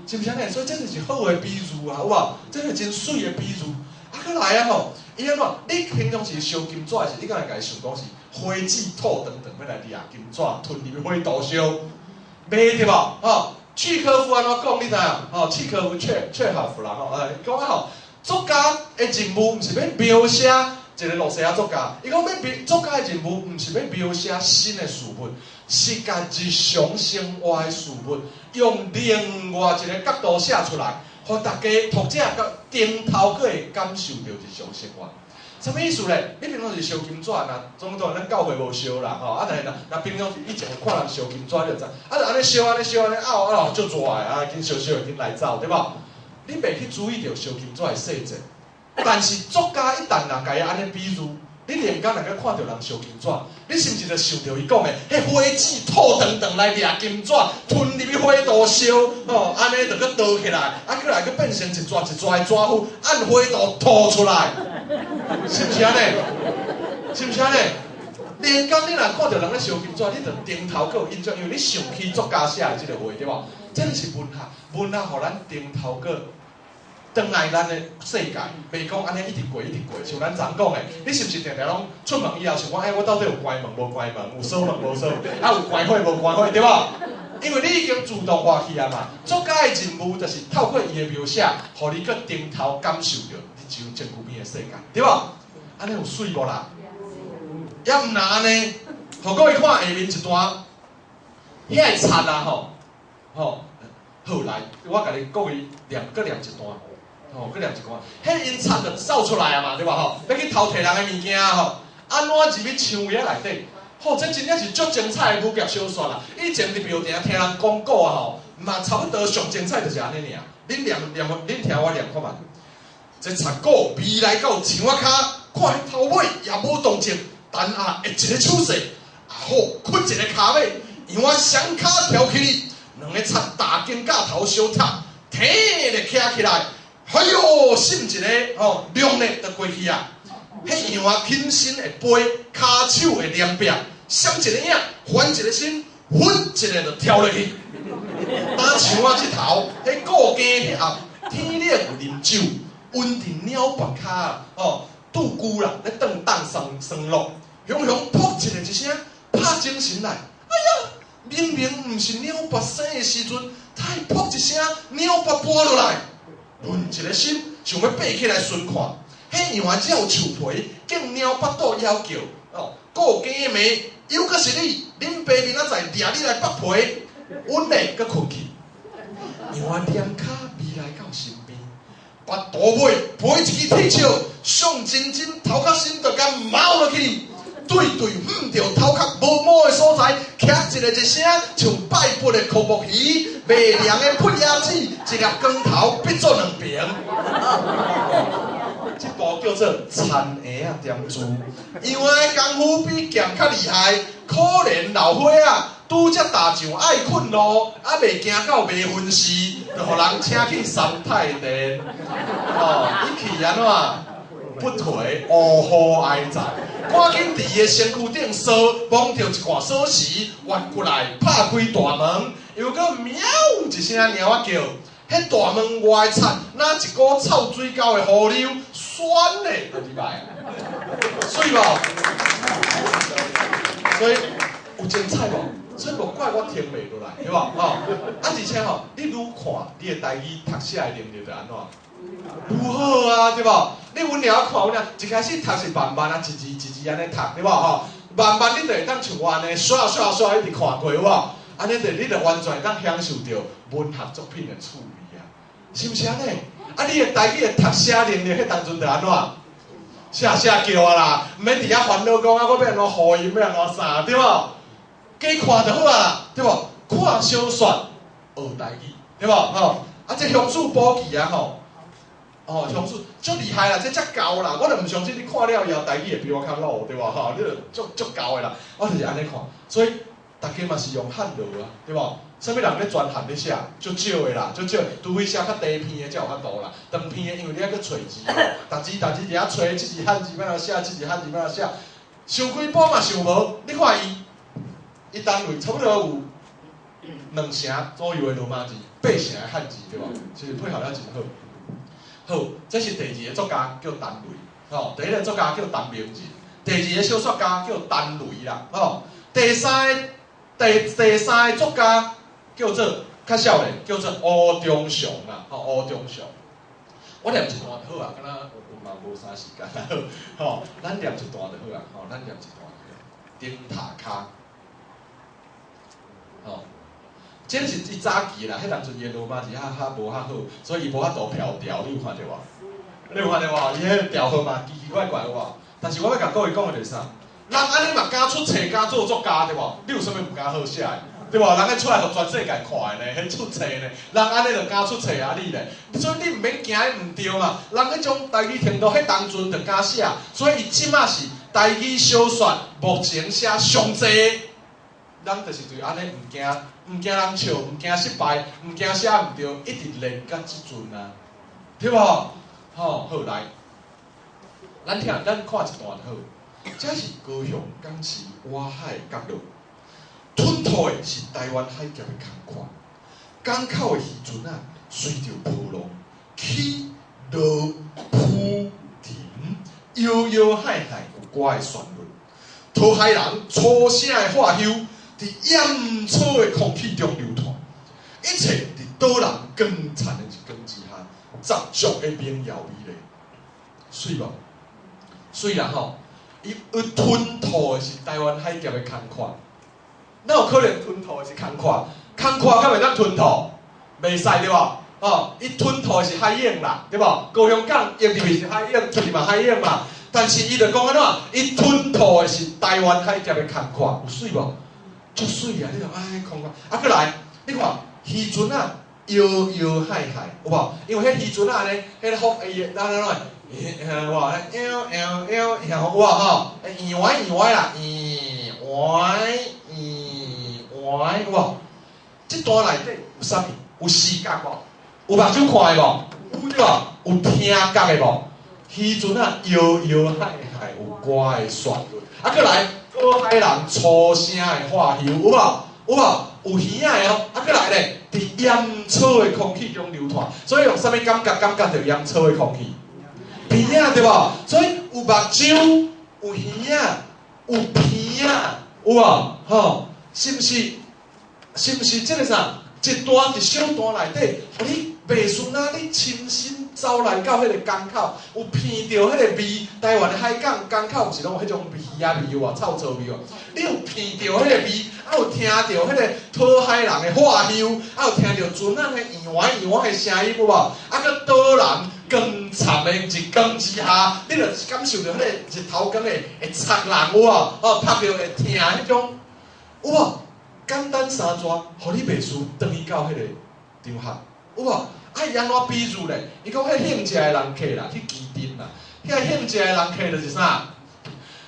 是毋是按呢？所以這就是好的比喻啊，有無？這是真媠的比喻。啊，閣來啊吼，伊按怎？你平常時燒金紙的時，你敢會共伊想講是火舌吐長長欲來掠金紙，吞入去火肚燒，袂對無？吼，契訶夫按怎講？你知影？吼，契訶夫切霍夫啦吼，講啊吼，作家的任務毋是欲描寫一个露西亞作家，伊講欲描作家的任務毋是欲描寫新的事物，是共日常生活的事物用另外一个角度寫出來，予大家讀者佮頂頭閣會感受著日常生活。啥物意思咧？你平常時燒金紙，若總當然咱教會無燒啦，吼啊！但是若若平常以前有看人燒金紙，你就知，啊，就按呢燒，按呢燒，按呢拗啊，足熱的啊，緊燒燒，緊來走，對無？你袂去注意著燒金紙的細節，但是作家一旦若共伊按呢比喻，你連工若閣看著人燒金紙，你是毋是就想著伊講的，彼火舌吐長長來掠金紙，吞入去火肚燒，吼，按呢就閣倒起來，啊，閣來閣變成一撮一撮的紙糊，按火肚吐出來，是毋是按呢？是毋是按呢？連工你若看著人咧燒金紙，你就頂頭閣有印象，因為你想起作家寫的這个話，對無？這就是文學，文學予咱頂頭閣轉來咱的世界，袂講按呢一直過一直過，像咱昨講的，你是毋是定定攏出門以後想講，欸，我到底有關門無關門，有鎖門無鎖，啊有關火無關火，對無？因為你已經自動化去啊嘛。作家的任務就是透過伊的描寫，予你閣頂頭感受著日常身軀邊的世界，對無？按呢有媠無啦？也毋若按呢，予各位看下面一段，遐个賊啊吼，吼，好來，我共你各位念，閣念一段。吼，閣念一段，彼𪜶賊就走出來啊嘛，對無吼？欲去偷提人的物件吼，按怎入去牆圍仔內底？吼，這真正是足精彩的武俠小說啦！以前佇廟埕聽人講古啊吼，嘛差不多上精彩就是按呢爾。恁念念，恁聽我念看覓。這賊古未來到牆仔跤，看彼頭尾也無動靜，等下會一个手勢，阿虎屈一个跤尾，羊仔雙跤跳起去，兩个賊踏肩胛頭相插，挺咧徛起來。哎喲，閃一个吼，量咧就過去啊！彼羊仔起身會飛，跤手會連壁，閃一個影，翻一個身，呼一个就跳落去。打牆仔這頭，彼顧家彼暗天冷有啉酒，溫佇鳥腹跤吼，拄久啦，咧轉凍酸酸落，雄雄噗一个一聲，拍精神來，哎呀，明明毋是鳥腹生的時陣，他會噗一聲，鳥腹跋落來。攆一个心，想欲爬起來巡看，彼羊仔咬樹皮，見貓腹肚枵叫，哦，顧家罵，猶閣是你，恁爸明仔載掠你來剝皮，阮咧閣睏去。羊仔踮跤未來到身邊，腹肚尾飛一支鐵鍬，上真真頭殼身就共貓落去，對對向著頭殼無毛的所在，徛一个一聲，像拜佛的箍木魚，袂涼的噴鴨子，一粒光頭變做兩爿。這部叫做《田蠍仔點珠》，羊仔的功夫比劍較厲害，可憐老歲仔拄才踏上愛睏路，猶未行到未分寺，就予人請去三太殿。哦，伊去按怎？不提烏呼哀哉，趕緊佇伊的身軀頂鎖，摸著一罐鎖匙，越過來拍開大門，又閣喵一聲貓仔叫，彼大門外的賊，若一股臭水溝的河流，旋咧就入來啊！媠無？所以有精彩無？所以無怪我停袂落來，對無？吼！啊，而且吼，你愈看，你的台語讀寫的能力就按怎？愈好啊，對無？你阮娘看阮娘，一開始讀是慢慢啊，一字一字按呢讀，對無？吼，慢慢你就會當像我按呢，刷刷刷一直看過，有無？啊，按呢就你就完全會當享受著文學作品的趣味啊，是毋是按呢？啊，你的台語的讀寫能力，彼當陣就按怎？寫寫叫啊啦，毋免佇遐煩惱講啊，我欲按怎呼音，欲按怎啥，對無？加看就好啊啦，對無？看小說，學台語，對無？吼，啊，這鄉事簿記啊，吼，哦，鄉事足厲害啦，這遮厚啦，我就毋相信你看了以後台語會比我較老，對無？吼，你就足足厚的啦，我就是按呢看，所以逐家嘛是用漢字啊，對無？啥物人咧專項咧寫，足少的啦，足少，除非寫較長篇的才有法度啦。長篇的因為你愛閣揣字，逐字逐字佇遐揣，這字漢字欲按怎寫，這字漢字欲按怎寫，想幾步嘛想無。你看伊，伊單位差不多有兩成左右的羅馬字，八成的漢字，對無？其實配合了真好。好，這是第二個作家叫陳雷，吼，第一個作家叫陳明仁，第二個小說家叫陳雷啦，吼，第三個作家叫做較少年，叫做吳中祥啦，吼，吳中祥。我念一段就好啊，敢若有嘛無啥時間啊，吼，咱念一段就好啊，吼，咱念一段。燈塔跤，吼，這是伊早期啦，彼當陣伊的羅馬字較較無較好，所以伊無法度飄調，你有看著無？你有看著無？伊彼个調號嘛奇奇怪怪有無？但是我欲共各位講的就是啥？人按呢嘛敢出冊，敢做作家對無？你有啥物毋敢好寫的？對無？人彼出來予全世界看的呢，彼出冊呢，人按呢就敢出冊啊你咧，所以你毋免驚彼毋對嘛。人彼種台語程度，彼當陣就敢寫，所以伊這馬是台語小說目前寫上濟。人就是對按呢毋驚，毋驚人笑，毋驚失敗，毋驚寫毋對，一直練到這陣啊，對無？吼，好來，咱聽，咱看一段就好。這是高雄港市外海角落，吞吐的是台灣海峽的空曠，港口的漁船仔隨著波浪起落浮沉，搖搖晃晃有歌的旋律，討海人粗聲的喝唏，佇鹽草的空氣中流傳，一切佇島人光燦的日光之下，十足的明耀美麗，媠無？媠啦吼！伊吞吐的是台灣海峽的空曠，哪有可能吞吐的是空曠？空曠敢會當吞吐？袂使對無？哦，伊吞吐的是海湧啦，對無？高雄港湧入去是海湧，出去嘛海湧嘛。但是伊就講按怎？伊吞吐的是台灣海峽的空曠，有媠無？足媠啊！你著愛空曠，啊，閣來，你看漁船仔搖搖晃晃，有無？因為彼漁船仔呢，彼个風會按怎怎？哇，搖搖搖搖，有無吼？搖歪搖歪啦，搖歪搖歪，有無？這段內底有啥物？有視覺無？有目睭看的無？有對無？有聽覺的無？漁船仔搖搖晃晃，有歌的旋律，啊，閣來。討海人粗聲的喝唏，有無？有無？有耳仔的哦，啊，閣來咧，佇鹽草的空氣中流傳，所以用啥物感覺？感覺著鹽草的空氣，鼻仔對無？所以有目睭，有耳仔，有鼻仔，有無？吼，是毋是？是毋是這个啥？一段一小段內底，予你袂輸啊！你親身走來到彼个港口，有鼻著彼个味。台灣的海港港口毋是攏有彼種魚仔味有無？臭臭味無？你有鼻著彼个味，啊有聽著彼個討海人的喝唏，啊有聽著船仔的搖歪搖歪的聲音有無？啊閣島人光燦的日光之下，你就感受著彼個日頭光會會灼人有無？哦，拍著會疼彼種有無？簡單三逝，予你袂輸轉去到彼個場合，有無？啊，伊按怎比喻咧？伊講彼興食的人客啦，去旗津啦，遐興食的人客就是啥？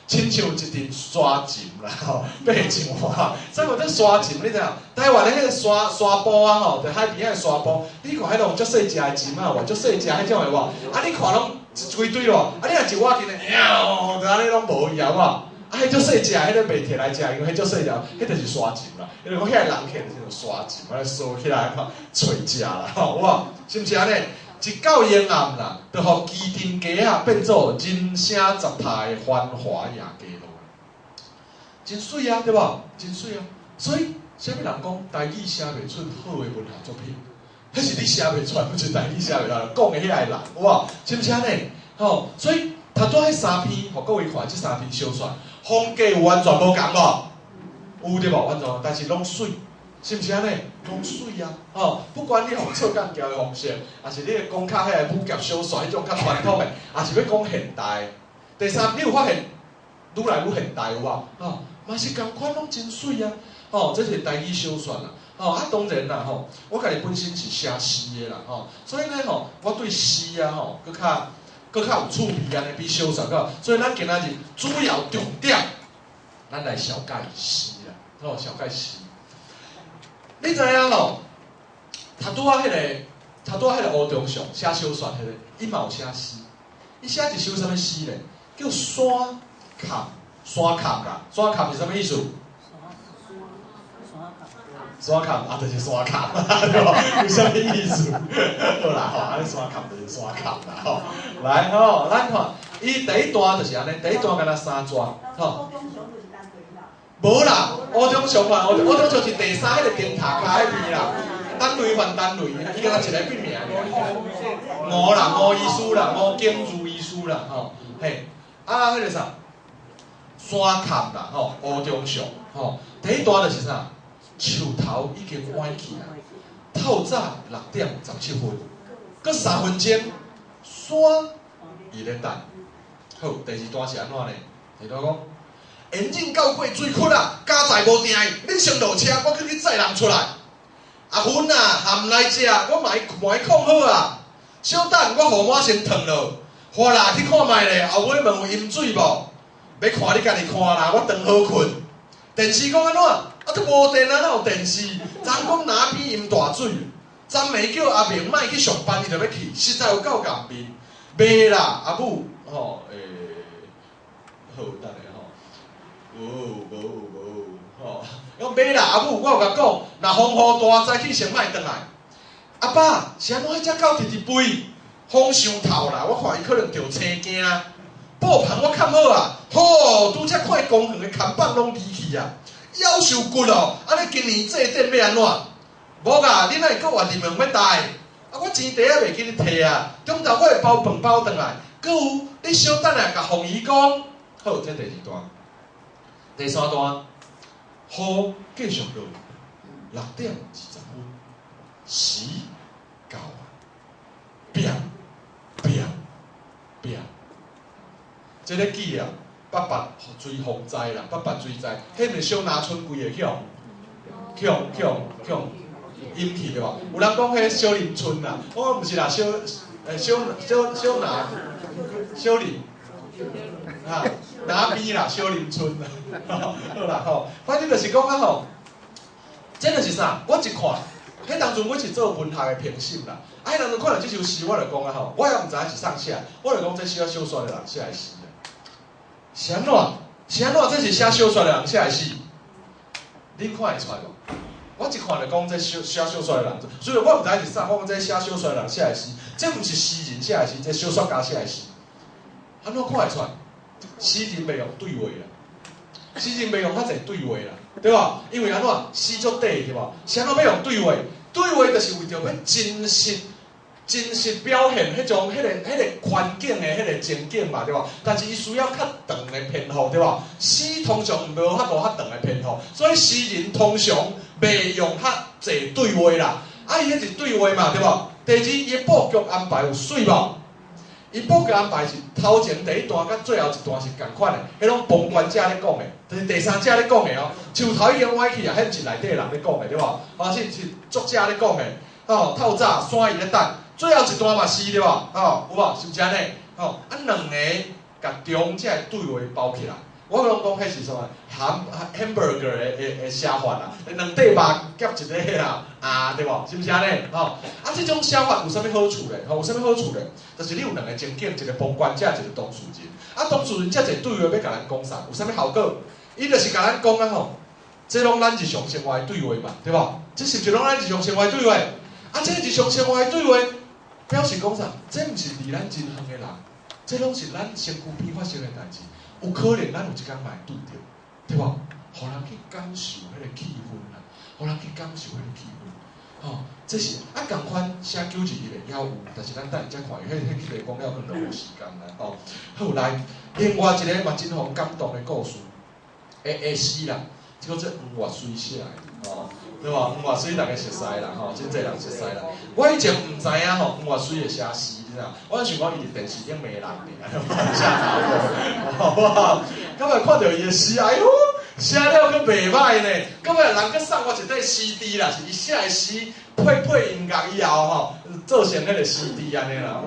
親像一陣沙塵啦，吼，爬上岸。啥物叫沙塵？你知影？台灣的彼個沙沙埔啊，吼，佇海邊仔的沙埔，你看彼種足細隻的蟳仔有無？足細隻彼種的無？啊，你看攏一規堆咯，啊，你若一挖進來，喵，就按呢攏無去啊，有無？啊，彼足細隻，彼个袂提來食，因為彼足細隻，彼就是沙蟳啦。伊就講遐個人客就是沙蟳，按呢趖起來吼，揣食啦，吼，有無？是毋是按呢？一到昏暗啦，就予旗津街仔變做人聲雜沓的繁華夜街路。真媠啊，對無？真媠啊！所以，啥物人講台語寫袂出好的文學作品？彼是你寫袂出來，毋是台語寫袂出來，講的遐个人，有無？是毋是按呢？吼，所以頭拄彼三篇，予各位看，這三篇小說風格有完全無仝無？有對無？完全，但是攏媠，是毋是按呢？拢媠啊！吼，不管你用错钢桥的方式，抑是你講較彼个武俠小說彼種較傳統的，抑是欲講現代。第三，你有發現愈來愈現代有無？吼，嘛是仝款攏真媠啊！吼，這是台語小說啦。吼，啊當然啦，吼，我家己本身是寫詩的啦，吼，所以呢，吼，我對詩啊，吼，閣較有趣味按呢，比小說較。所以咱今仔日主要重點，咱來紹介詩啦，吼，紹介詩。你知影吼？頭拄仔彼个吳中祥寫小說彼个，伊嘛有寫詩。伊寫一首啥物詩咧？叫山崁，山崁啦，山崁是啥物意思？山崁啊，就是山崁，對無？有啥物意思？好啦，吼，按呢山崁就是山崁啦，吼。來吼，咱看，伊第一段就是按呢，第一段敢若三段，吼。無啦，吳中祥嘛，吳中祥是第三彼个燈塔跤彼邊啦，陳雷還陳雷，伊敢若一個筆名爾。吳啦，吳醫師啦，吳景如醫師啦，吼，嘿，啊，彼个啥，山崁啦，吼，吳中祥，吼，第一段就是啥？樹頭已經歪去啊，透早6點17分，閣3分鐘，山伊咧等。好，第二段是按怎呢？第二段講，沿進到過水窟啊，加載無定，恁先落車，我去載人出來。阿芬啊，蚶來食，我嘛會控好啊。小等，我予滿先燙落。花啦，去看覓咧，後尾問有飲水無？欲看你家己看啦，我轉好睏。電視講按怎？啊，都無電啊，哪有電視？昨講哪邊淹大水？昨暝叫阿明莫去上班，伊就欲去，實在有夠顏面。袂啦，阿母，吼，好，等下吼，無無無，吼，講袂啦，阿母，我有共講，若風雨大，早起先莫轉來。阿爸，是按怎彼隻狗直直飛？風傷透啦，我看伊可能著青驚。布棚我崁好啊，吼，拄才看公園的看板攏離去啊，夭壽骨哦！按呢今年祭典欲按怎？無啊，你哪會閣活入門欲帶？啊，我錢袋仔袂記咧提啊，中晝我會包飯包轉來。閣有，你小等下共鳳儀講，好，這第二段，第三段，雨繼續落，6點20分，時到啊，拚拚拚。這个記啊，八八水洪災啦，八八水災，彼毋是小林村規个去予去予去予去予淹去對無？有人講彼小林村啦，我講毋是啦，小小小小拿小林啊，哪邊啦？小林村啦，好啦吼，反正就是講啊吼，這就是啥？我一看，彼當陣我是做文學的評審啦，啊，彼當陣看著這首詩，我就講啊吼，我也毋知影是啥寫，我就講這寫小說的人寫的詩。是按怎？是按怎？這是寫小說的人寫的詩，恁看會出來無？我一看就講這寫小說的人，雖然我毋知影是啥，我講這寫小說的人寫的詩，這毋是詩人寫的詩，這小說家寫的詩。按怎看會出來？詩人袂用對話啦，詩人袂用較濟對話啦，對無？因為按怎？詩足短對無？是按怎欲用對話？對話就是為著欲真實。真實表現彼種、彼个、彼个環境的彼个情景嘛，對無？但是伊需要較長的篇幅，對無？詩通常無法度較長的篇幅，所以詩人通常袂用較濟對話啦。啊，伊彼是對話嘛，對無？第二，伊的布局安排有媠無？伊布局安排是頭前第一段佮最後一段是仝款的，彼攏旁觀者咧講的，就是第三者咧講的哦。樹頭已經歪去啊，彼毋是內底人咧講的，對無？啊，是作者咧講的。哦，透早山伊咧等。最後一段嘛是對無？吼，有無？是毋是按呢？吼，啊，兩个共中這个對話包起來，我攏講彼是啥物？hamburger 的寫法啦，兩塊肉夾一个彼啦，啊，對無？是毋是按呢？吼，啊，這種寫法有啥物好處咧？吼，有啥物好處咧？就是你有兩个情景，一個旁觀者，一個當事人。啊，當事人遮濟對話欲共咱講啥？有啥物效果？伊就是共咱講啊吼，這攏咱日常生活的對話嘛，對無？這是毋是攏咱日常生活的對話？啊，這日常生活的對話。表示講啥？這毋是離咱真遠的人，這攏是咱身軀邊發生的代誌。有可能咱有一工嘛會拄著，對無？予人去感受彼个氣氛啦，予人去感受彼个氣氛。吼，這是啊，仝款寫921的也有，但是咱等下才看，彼彼個講了可能無時間啦。吼，好來，另外一个嘛真予人感動的故事，會詩啦，這個做黃越綏寫的，吼，對無？黃岳水逐家熟似啦吼，真濟人熟似啦。我以前毋知影吼，黃岳水會寫詩，你知影？我想講伊佇電視頂罵人爾，寫查某，哇！到尾看著伊的詩，哎喲，寫了閣袂歹呢。到尾人閣送我一塊 CD 啦，是伊寫的詩配配音樂以後吼，做成彼個 CD 按呢啦。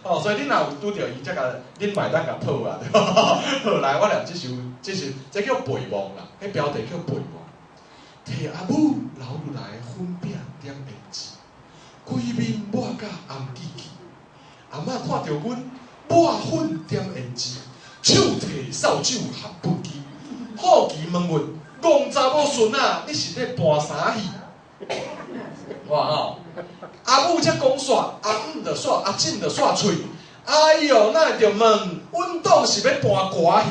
哦，所以恁若有拄著伊，才共恁嘛會當共討啊，對無？好，來，我念這首，這首這叫背望啦，彼標題叫背望。提阿母留落來粉餅點胭脂，規面抹甲紅記記。阿嬤看著阮抹粉點胭脂，手提掃帚含畚箕，好奇問阮：戇查某孫仔，你是咧扮啥戲？哇吼！阿母才講煞，阿姆就煞，阿婶就煞喙。哎喲，哪會著問？阮擋是欲扮歌戲？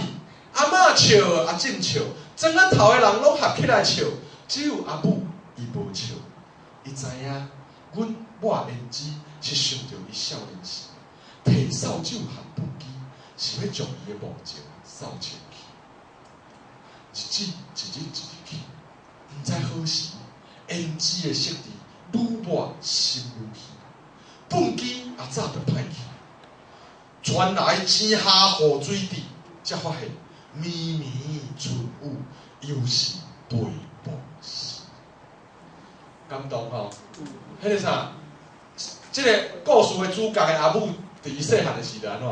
阿嬤笑，阿婶笑，庄仔頭的人攏合起來笑，只有阿母伊無笑。伊知影，阮抹胭脂是想著伊少年時，提掃帚含畚箕，是欲將伊的夢情掃清去。日子一日一日去，毋知何時，胭脂的色澤愈抹心愈虛，畚箕也早就歹去。傳來井下雨水滴，才發現綿綿春雨又是背望時。感動吼！彼個啥？這個故事的主角的阿母，佇伊細漢的時陣按怎？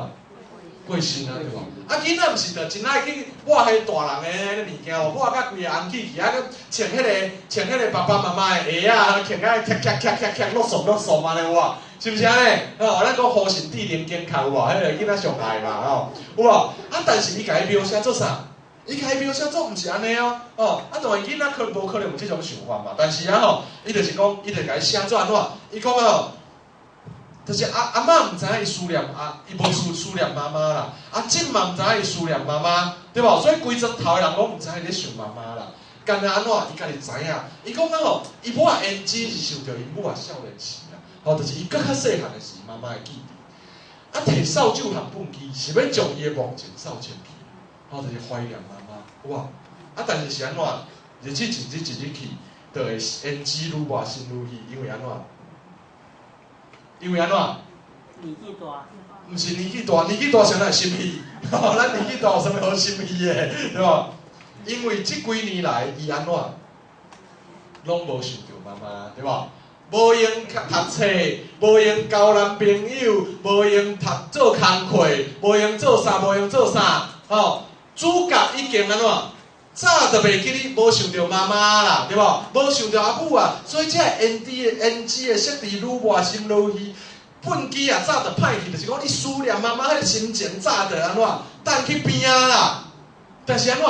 過身啊，對無？啊，囡仔毋是就真愛去抹彼大人的彼個物件無？抹甲規个紅起去，啊，閣穿彼個穿彼個爸爸媽媽的鞋仔，穿甲咔咔咔咔咔落倯落倯按呢有無？是毋是按呢？吼，咱講呼神智能健康有無？彼個囡仔上愛嘛吼，有無？啊，但是伊共伊描寫做啥？伊共伊描寫做毋是按呢哦，哦，啊，當然囡仔可能無可能有這種想法嘛。但是啊吼，伊就是講，伊就共伊寫做按怎？伊講哦。就是阿阿嬤毋知影伊思念阿，伊無思思念媽媽啦。阿婶嘛毋知影伊思念媽媽，對無？所以規庄頭的人攏毋知影伊咧想媽媽啦。干焦按怎？伊家己知影。伊講啊吼，伊抹胭脂是想著伊母仔少年時啦，吼，就是伊閣較細漢的時，媽媽的記憶。啊，提掃帚含畚箕，是欲將伊的夢情掃清去，吼，就是懷念媽媽，有無？啊，但是是按怎？日子一日一日去，就會胭脂愈抹心愈虛，因為按怎？因為按怎？年紀大。毋是年紀大，年紀大啥會心虛？咱年紀大有啥物好心虛的，對無？因為這幾年來，伊按怎？攏無想著媽媽，對無？無閒讀冊，無閒交男朋友，無閒讀做工課，無閒做啥，無閒做啥，吼！主角已經按怎？早就袂記得，無想著媽媽啦，對無？無想著阿母啊，所以這個胭脂的胭脂的色澤愈抹心愈虛，畚箕啊早就歹去，就是講你思念媽媽彼個心情早就按怎？擲去邊仔啦。但是按怎？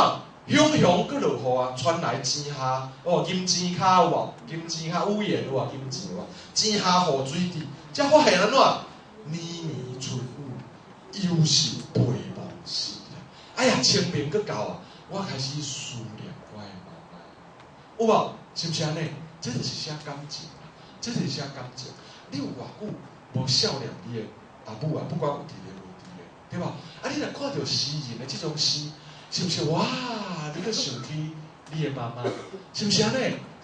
雄雄閣落雨啊，傳來井下哦，金錢跤有無？金錢跤語言有無？金錢有無？井下雨水滴，才發現按怎？綿綿春雨，又是背望時啦。哎呀，清明閣到啊！我開始思念我的媽媽，有無？是毋是按呢？這就是寫感情啦，這就是寫感情。你有偌久無想念你的阿母啊？不管有佇咧無佇咧，對無？啊，你若看著詩人的這種詩，是毋是哇？你閣想起你的媽媽，是毋是按呢？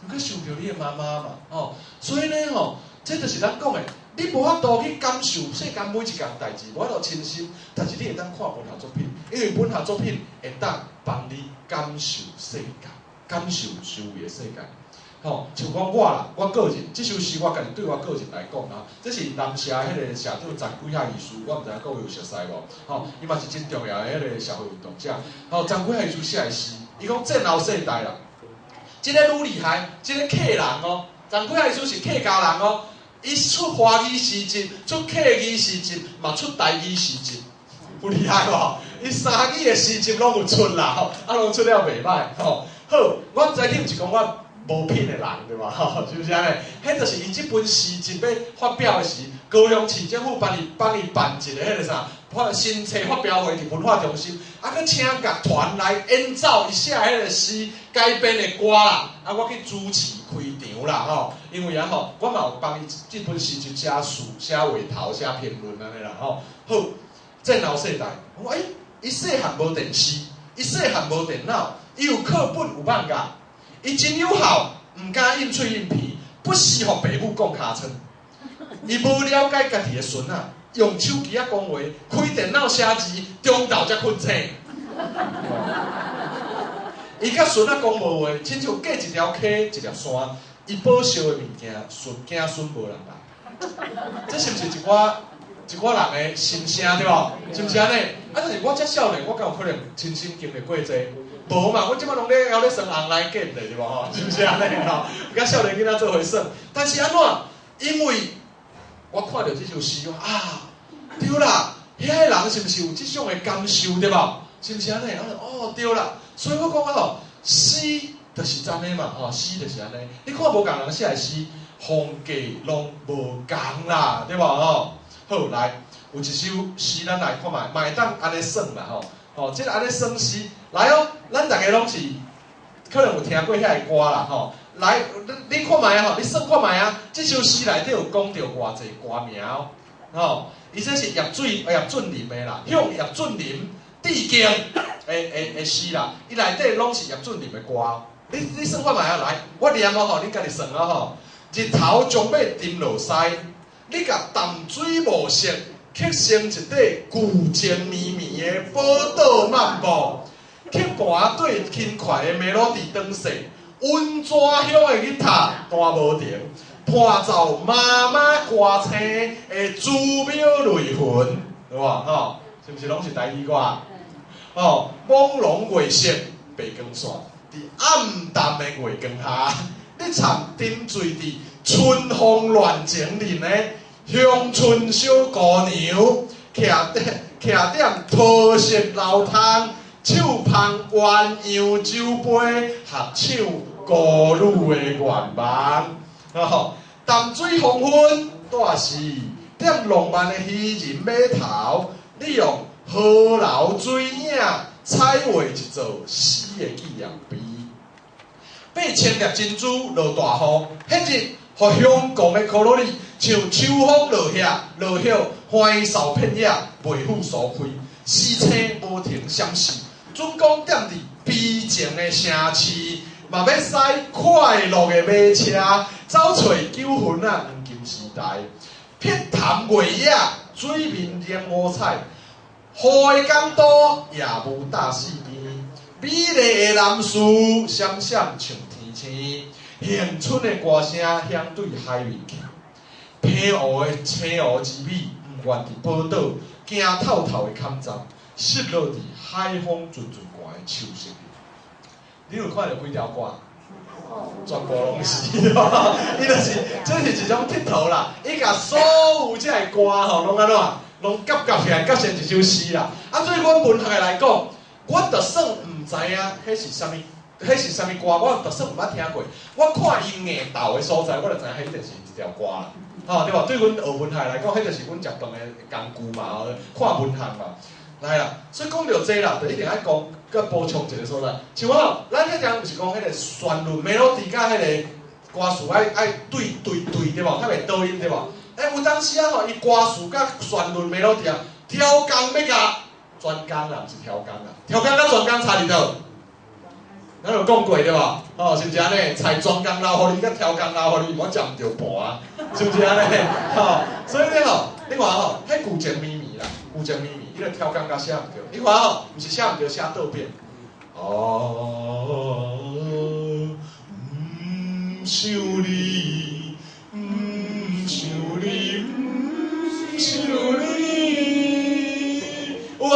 你閣想著你的媽媽嘛？吼，所以呢，吼，這就是咱講的，你無法度去感受世間每一項代誌，無法度親身，但是你會當看文學作品，因為文學作品會當幫你感受世界，感受周圍的世界。吼，像講我啦，我個人這首詩，我家己對我個人來講啊，這是南社彼個社長陳啟孝醫師，我毋知影各位有熟似無？吼，伊嘛是真重要的彼個社會運動者。吼，陳啟孝醫師寫的詩，伊講戰後世代啦，這個愈厲害，這個客人哦，陳啟孝醫師是客家人哦，伊出華語詩集，出客語詩集，嘛出台語詩集，有厲害無？伊三語的詩集攏有出啦，吼，啊，攏出了袂歹，吼。好，我知你毋是講我無品的人對吧？吼，是毋是按呢？彼就是伊這本詩集欲發表的時，高雄市政府幫伊幫伊辦一个彼个啥，發新冊發表會佇文化中心，啊，閣請樂團來演奏伊寫彼个詩改編的歌啦，啊，我去主持開場啦，吼，因為啊吼，我嘛有幫伊這本詩集寫序、寫話頭、寫評論按呢啦，吼。好，戰後世代，我講欸，伊細漢無電視，伊細漢無電腦，伊有課本有放假，伊真有效。毋敢應喙應鼻，不時予爸母摃尻川。伊無了解家己的孫仔，用手機仔講話，開電腦寫字，中晝才睏醒。伊佮孫仔講無話，親像隔一條溪一粒山。伊寶燒的物件，孫囝孫無人愛。這是毋是一寡一寡人的心聲對無？是毋是按呢？啊，但是我遮少年，我敢有可能親身經歷過這個？無嘛，我這擺攏咧猶咧耍 online game 咧，對無吼？是毋是按呢吼？佮少年囡仔做伙耍，但是按怎？因為我看著這首詩，啊，對啦，遐个人是毋是有這種的感受對無？是毋是按呢？哦，對啦，所以我講啊吼，詩就是按呢嘛，吼，詩就是按呢。你看無仝人寫的詩，風格攏無仝啦，對無吼？好，來，有一首詩，咱來看覓，嘛會當按呢算啦吼。吼，這個按呢算詩，來哦，咱逐家攏是可能有聽過遐个歌啦吼。來，你看覓啊吼，你算看覓啊？這首詩內底有講著偌濟歌名哦，吼，伊這是葉俊麟的啦，向葉俊麟致敬的詩啦，伊內底攏是葉俊麟的歌。你算看覓啊？來，我念哦吼，恁家己算哦吼。日頭將欲沉落西，你共淡水暮色刻成一塊舊情綿綿的寶島漫步，曲盤對輕快的 melody 轉勢，溫泉鄉的吉他彈無停，伴奏媽媽歌星的珠秒淚痕，對無吼？是毋是攏是台語歌？哦，朦朧月色白光線，佇暗淡的月光下，你參沉醉佇春風亂情裡的鄉村小姑娘，徛徛踮桃色流芳，手捧鴛鴦酒杯，合唱孤女的願望。吼，淡水黃昏，帶是踮浪漫的漁人碼頭，你用河流水影彩畫一座詩的紀念碑。8,000粒珍珠落大雨，彼日，予香港的可樂里像秋風落葉，落葉歡掃遍野，袂赴疏開，詩星無停閃爍，準講踮佇悲情的城市，嘛欲駛快樂的馬車，走揣九份仔黃金時代，碧潭月影，水面染五彩，雨的港都夜霧大四邊，美麗的男士閃閃像天星。恒春的歌聲響對海面去，平湖的青湖之美，毋願佇寶島驚透透的坎站，失落佇海風陣陣寒的秋色裡。你有看著幾條歌？全部攏是，伊就是，這是一種佚佗啦。伊共所有這个歌吼，攏按怎，攏夾夾起來，夾成一首詩啦。啊，對阮文學的來講，我就算毋知影彼是啥物。彼是啥物歌？我就算毋捌聽過，我看伊硬鬥的所在，我就知影彼一定是一條歌啦，吼對無？對阮學文學來講，彼就是阮食飯的工具嘛，吼，看文學嘛。來啦，所以講著這啦，就一定愛講，閣補充一個所在。像我吼，咱彼陣毋是講彼個旋律 melody 佮彼個歌詞愛愛對對對對無？較袂倒音對無？欸，有當時啊吼，伊歌詞佮旋律 melody 啊，調工欲共專工啦，毋是調工啦，調工佮專工差佇佗？咱有講過對無？吼，是毋是按呢？菜專工留予你，佮調工留予你，我食毋著盤，是毋是按呢？吼，所以咧吼，你看吼，彼舊情綿綿啦，舊情綿綿，伊就調工共寫毋著。你看吼，毋是寫毋著，寫倒變。哦，毋想你，毋想你，毋想你，有無？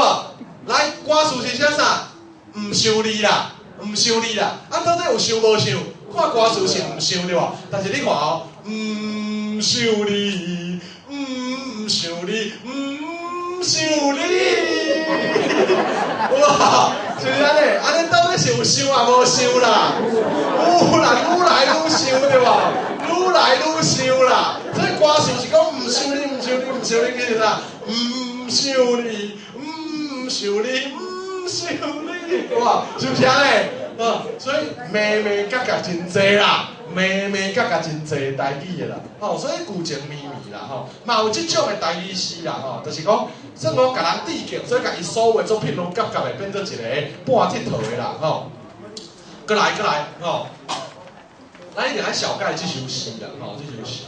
來，歌詞是寫啥？毋想你啦。毋想你啦，啊，到底有想無想？看歌詞是毋想對無？但是你看哦，毋想你，毋想你，毋想你，哇，是毋是按呢？按呢到底是有想抑無想啦？有啦，愈來愈想對無？愈來愈想啦。所以歌詞是講毋想你，毋想你，毋想你，其實啥？毋想你，毋想你，毋想你，哇，是毋是按呢？所以眉眉角角真濟啦，眉眉角角真濟台語的啦，吼，所以舊情綿綿啦，吼，嘛有這種的台語詩啦，吼，就是講算講共人致敬，所以共伊所有的作品攏夾夾的變做一個半佚佗的啦，吼。閣來閣來，吼。咱一定愛小解這首詩啦，吼，這首詩，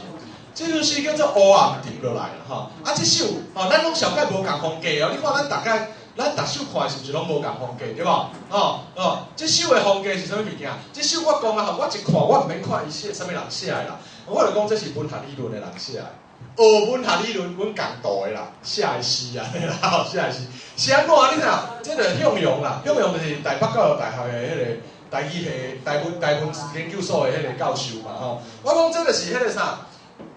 這首詩叫做《烏暗沉落來》啦，吼。啊，這首吼，咱攏小解無仝風格哦。你看咱逐概，咱逐首看的是毋是攏無仝風格，對無？哦哦，這首的風格是啥物物件？這首我講啊，吼，我一看我毋免看伊寫啥物人寫的啦，我就講這是文學理論的人寫的。學文學理論，阮共道的啦，寫的詩啊，啦，寫的詩是按怎？你聽，這個向陽啦，向陽就是台北教育大學的彼個台語系、台文研究所的彼個教授嘛，吼。我講這就是彼個啥，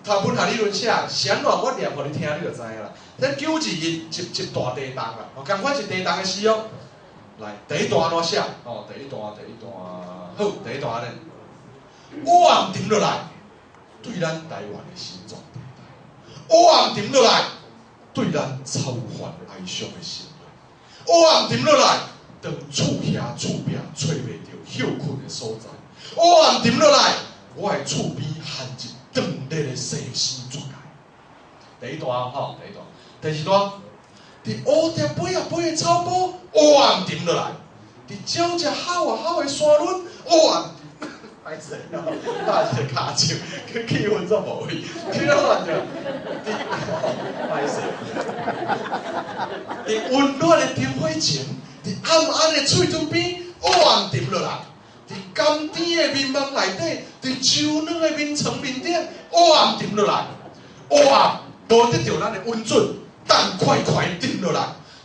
讀文學理論寫，是按怎？我念予你聽，你就知影啦。這921一段地動啦，仝款是地動的詩哦。來，第一段按怎寫？哦，第一段，第一段，好，第一段按呢。烏暗沉落來，對咱台灣的心臟。烏暗沉落來，對咱愁煩哀傷的心內；烏暗沉落來，當厝兄厝壁揣袂著歇睏的所在；烏暗沉落來，我的厝邊陷入斷裂的生死絕界。第一段吼，第一段，第二段，佇烏蝶飛啊飛的草埔，烏暗沉落來；佇鳥隻吼啊吼的山崙，烏暗。歹勢，拍一个跤手，氣氛煞無位，去哪亂著？歹勢。佇溫暖的燈火前，佇暗暗的喙唇邊，烏暗沉落來；佇甘甜的眠夢內底，佇秋軟的眠床面頂，烏暗沉落來。烏暗無得著咱的允准，重快快沉落來，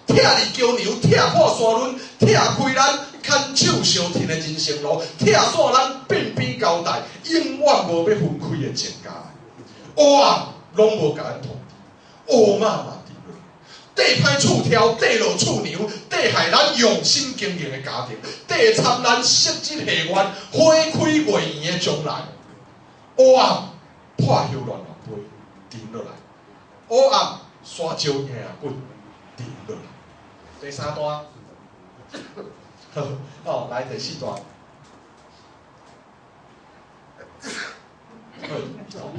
拆離橋梁，拆破山崙，拆開咱牽手相挺的人生路，拆散咱鬢邊交代，永遠無欲分開的情家。烏暗攏無共咱通知，烏麻麻沉落來，硩歹厝挑，硩落厝娘，硩害咱用心經營的家庭，硩慘咱昔日戲願花開月圓的將來。烏暗破葉亂亂飛，沉落來。烏暗山石贏滾，沉落來。第三段，好，哦，來第四段。好，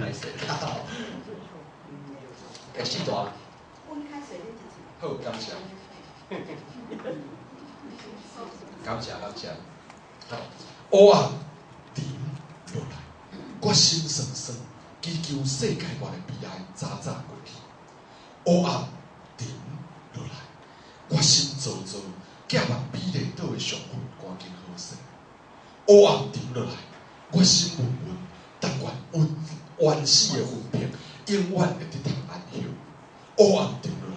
歹勢。第四段。好，感謝。感謝感謝。好，烏暗沉落來，我心酸酸，祈求世界外的悲哀早早過去。烏暗沉落來，我心燥燥，寄望美麗島的上魂趕緊好勢。烏暗沉落來，我心悶悶，但願冤死的魂魄永遠會得通安歇。烏暗沉落來，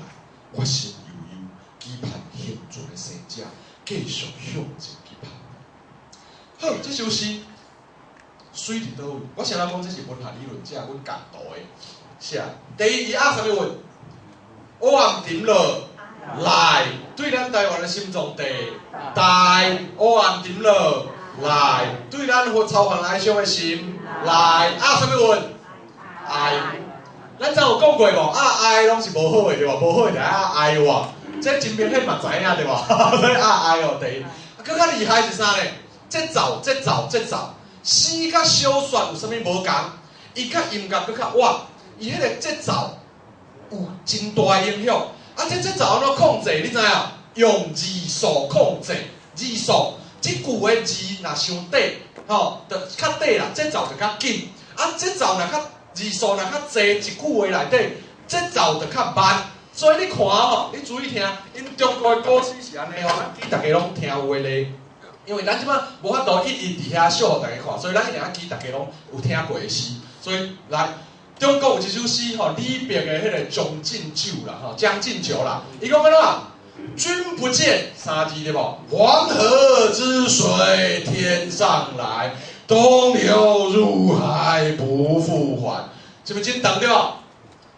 我心悠悠，期盼幸存的生者繼續向前去拍。好，這首詩水佇佗位？我先來講，這是文學理論者阮共道的寫。第一，伊押啥物韻？烏暗沉落來，對咱台灣的心臟地大。烏暗沉落來，對咱愁煩哀傷的心來。押啥物韻？哀。咱昨有講過無？押哀攏是無好的對無？無好的就押哀喎。這真明顯嘛知影對無？所以押哀哦，第一。閣較厲害是啥呢？節奏，節奏，節奏。詩佮小說有啥物無仝？伊較音樂閣較活，伊彼個節奏有真大的影響。啊，這節奏按怎控制？你知影？用字數控制，字數。這句的字若傷短，吼，就較短啦，節奏就較緊。啊，節奏若較字數若較濟，一句話內底節奏就較慢。所以你看吼，你注意聽，𪜶中國的古詩是按呢吼，咱記逐家攏聽有的咧。因為咱這擺無法度一一佇遐秀予逐家看，所以咱一定愛記逐家攏有聽過的詩。所以來，中國有一首詩吼，李白的彼個《將進酒》啦，吼，《將進酒》啦，伊講按怎？君不見三字對無？黃河之水天上來，東流入海不復還，是毋是真長對無？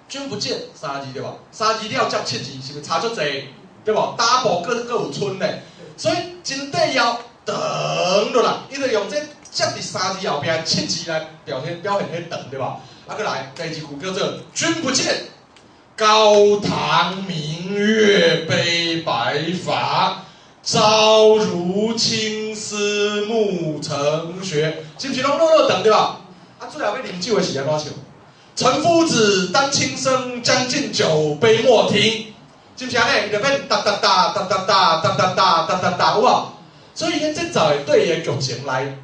君不見三字對無？三字了接七字，是毋是差足濟對無？打步閣有賰咧，所以真短枵長落來，伊就用這接佇三字後壁七字來表現表現彼長對無？啊，閣來第二句叫做君不見，高堂明月悲白髮，朝如青絲暮成雪，是毋是攏落落長對無？啊，最後欲啉酒的時按怎唱？陳夫子當輕生，將進酒，杯莫停，是毋是按呢？伊就變噠噠噠噠噠噠噠噠噠噠噠噠，有無？所以彼節奏會對伊的劇情來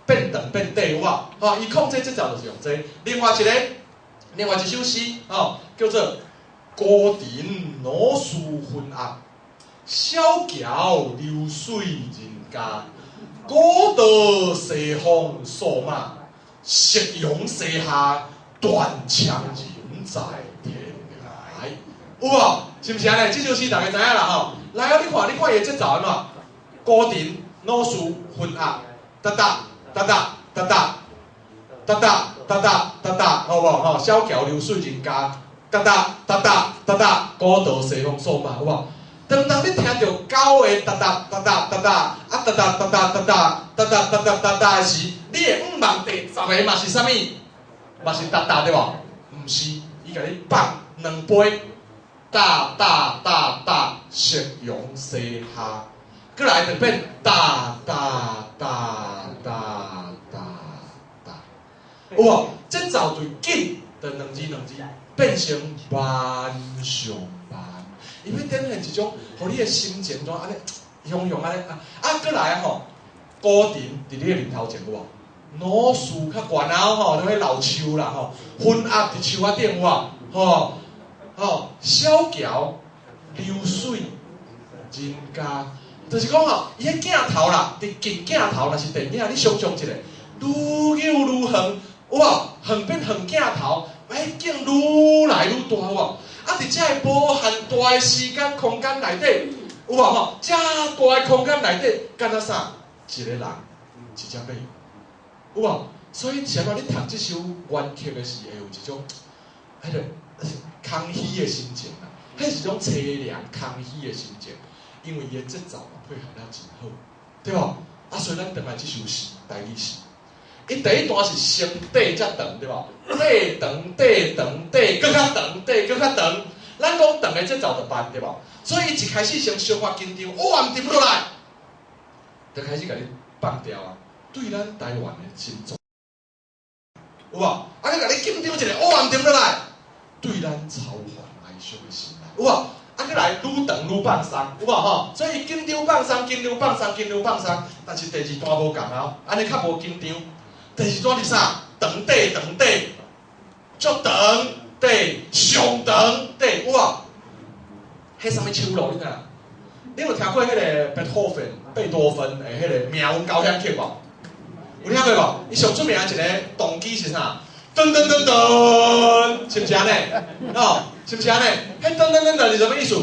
變長變短有無？吼，伊控制節奏就是用這個。另外一个，另外一首詩，吼，叫做《孤亭老樹昏鴉，小橋流水人家，古道西風瘦馬，夕陽西下，斷腸人在天涯》。有無？是毋是按呢？這首詩大家知影啦吼。來啊，你看，你看伊的節奏按怎？孤亭老樹昏鴉，噠噠噠噠噠噠噠噠噠噠噠噠，好無？吼，小橋流水人家，噠噠噠噠噠噠，古道西風瘦馬，有無？當當你聽著九个噠噠噠噠噠噠，啊噠噠噠噠噠噠噠噠噠噠噠噠的時，你會向望第十个嘛是啥物？嘛是噠噠對無？毋是，伊共你放兩杯，噠噠噠噠，夕陽西下，閣來就變噠噠噠噠噠噠，有無？節奏對緊，就兩字兩字變成慢上慢，伊欲展現一種，予你的心情怎按呢，雄雄按呢啊啊！閣來吼，孤亭佇你的面頭前有無？老樹較懸啊吼，就彼老樹啦吼，昏鴉佇樹仔頂有無？吼吼，小橋流水人家，就是講吼，伊彼鏡頭啦，佇近鏡頭若是電影，你想像一下，愈扭愈遠，有無？遠變遠鏡頭，彼景愈來愈大有無？啊，佇這个無限大的時間空間內底，有無吼？遮大的空間內底，敢若啥？一個人，一隻馬，有無？所以，啥物？你讀這首原曲的時，會有一種，彼個空虛的心情啦，彼是一種凄涼空虛的心情，因為伊的節奏嘛配合了真好，對無？啊，所以咱轉來這首詩，台語詩，伊第一段是先短才長，對無？短長短長短，閣較長短，閣較長。咱講長的節奏就慢，對無？所以伊一開始先小可緊張，烏暗沉落來，就開始共你放掉啊！對咱台灣的心臟，有無？啊，閣共你緊張一下，烏暗沉落來，對咱超凡哀傷的心內，有無？啊，閣來愈長愈放鬆，有無吼？所以緊張放鬆，緊張放鬆，緊張放鬆。但是第二段無仝啊，按呢較無緊張。第二段是啥？長短長短，足長短上長短，有無？彼啥物手路你知影？你有聽過彼個貝多芬貝多芬的彼個命運交響曲無？有聽過無？伊上出名的一個動機是啥？噔噔噔噔，是毋是按呢？哦，是毋是按呢？彼噔噔噔噔是啥物意思？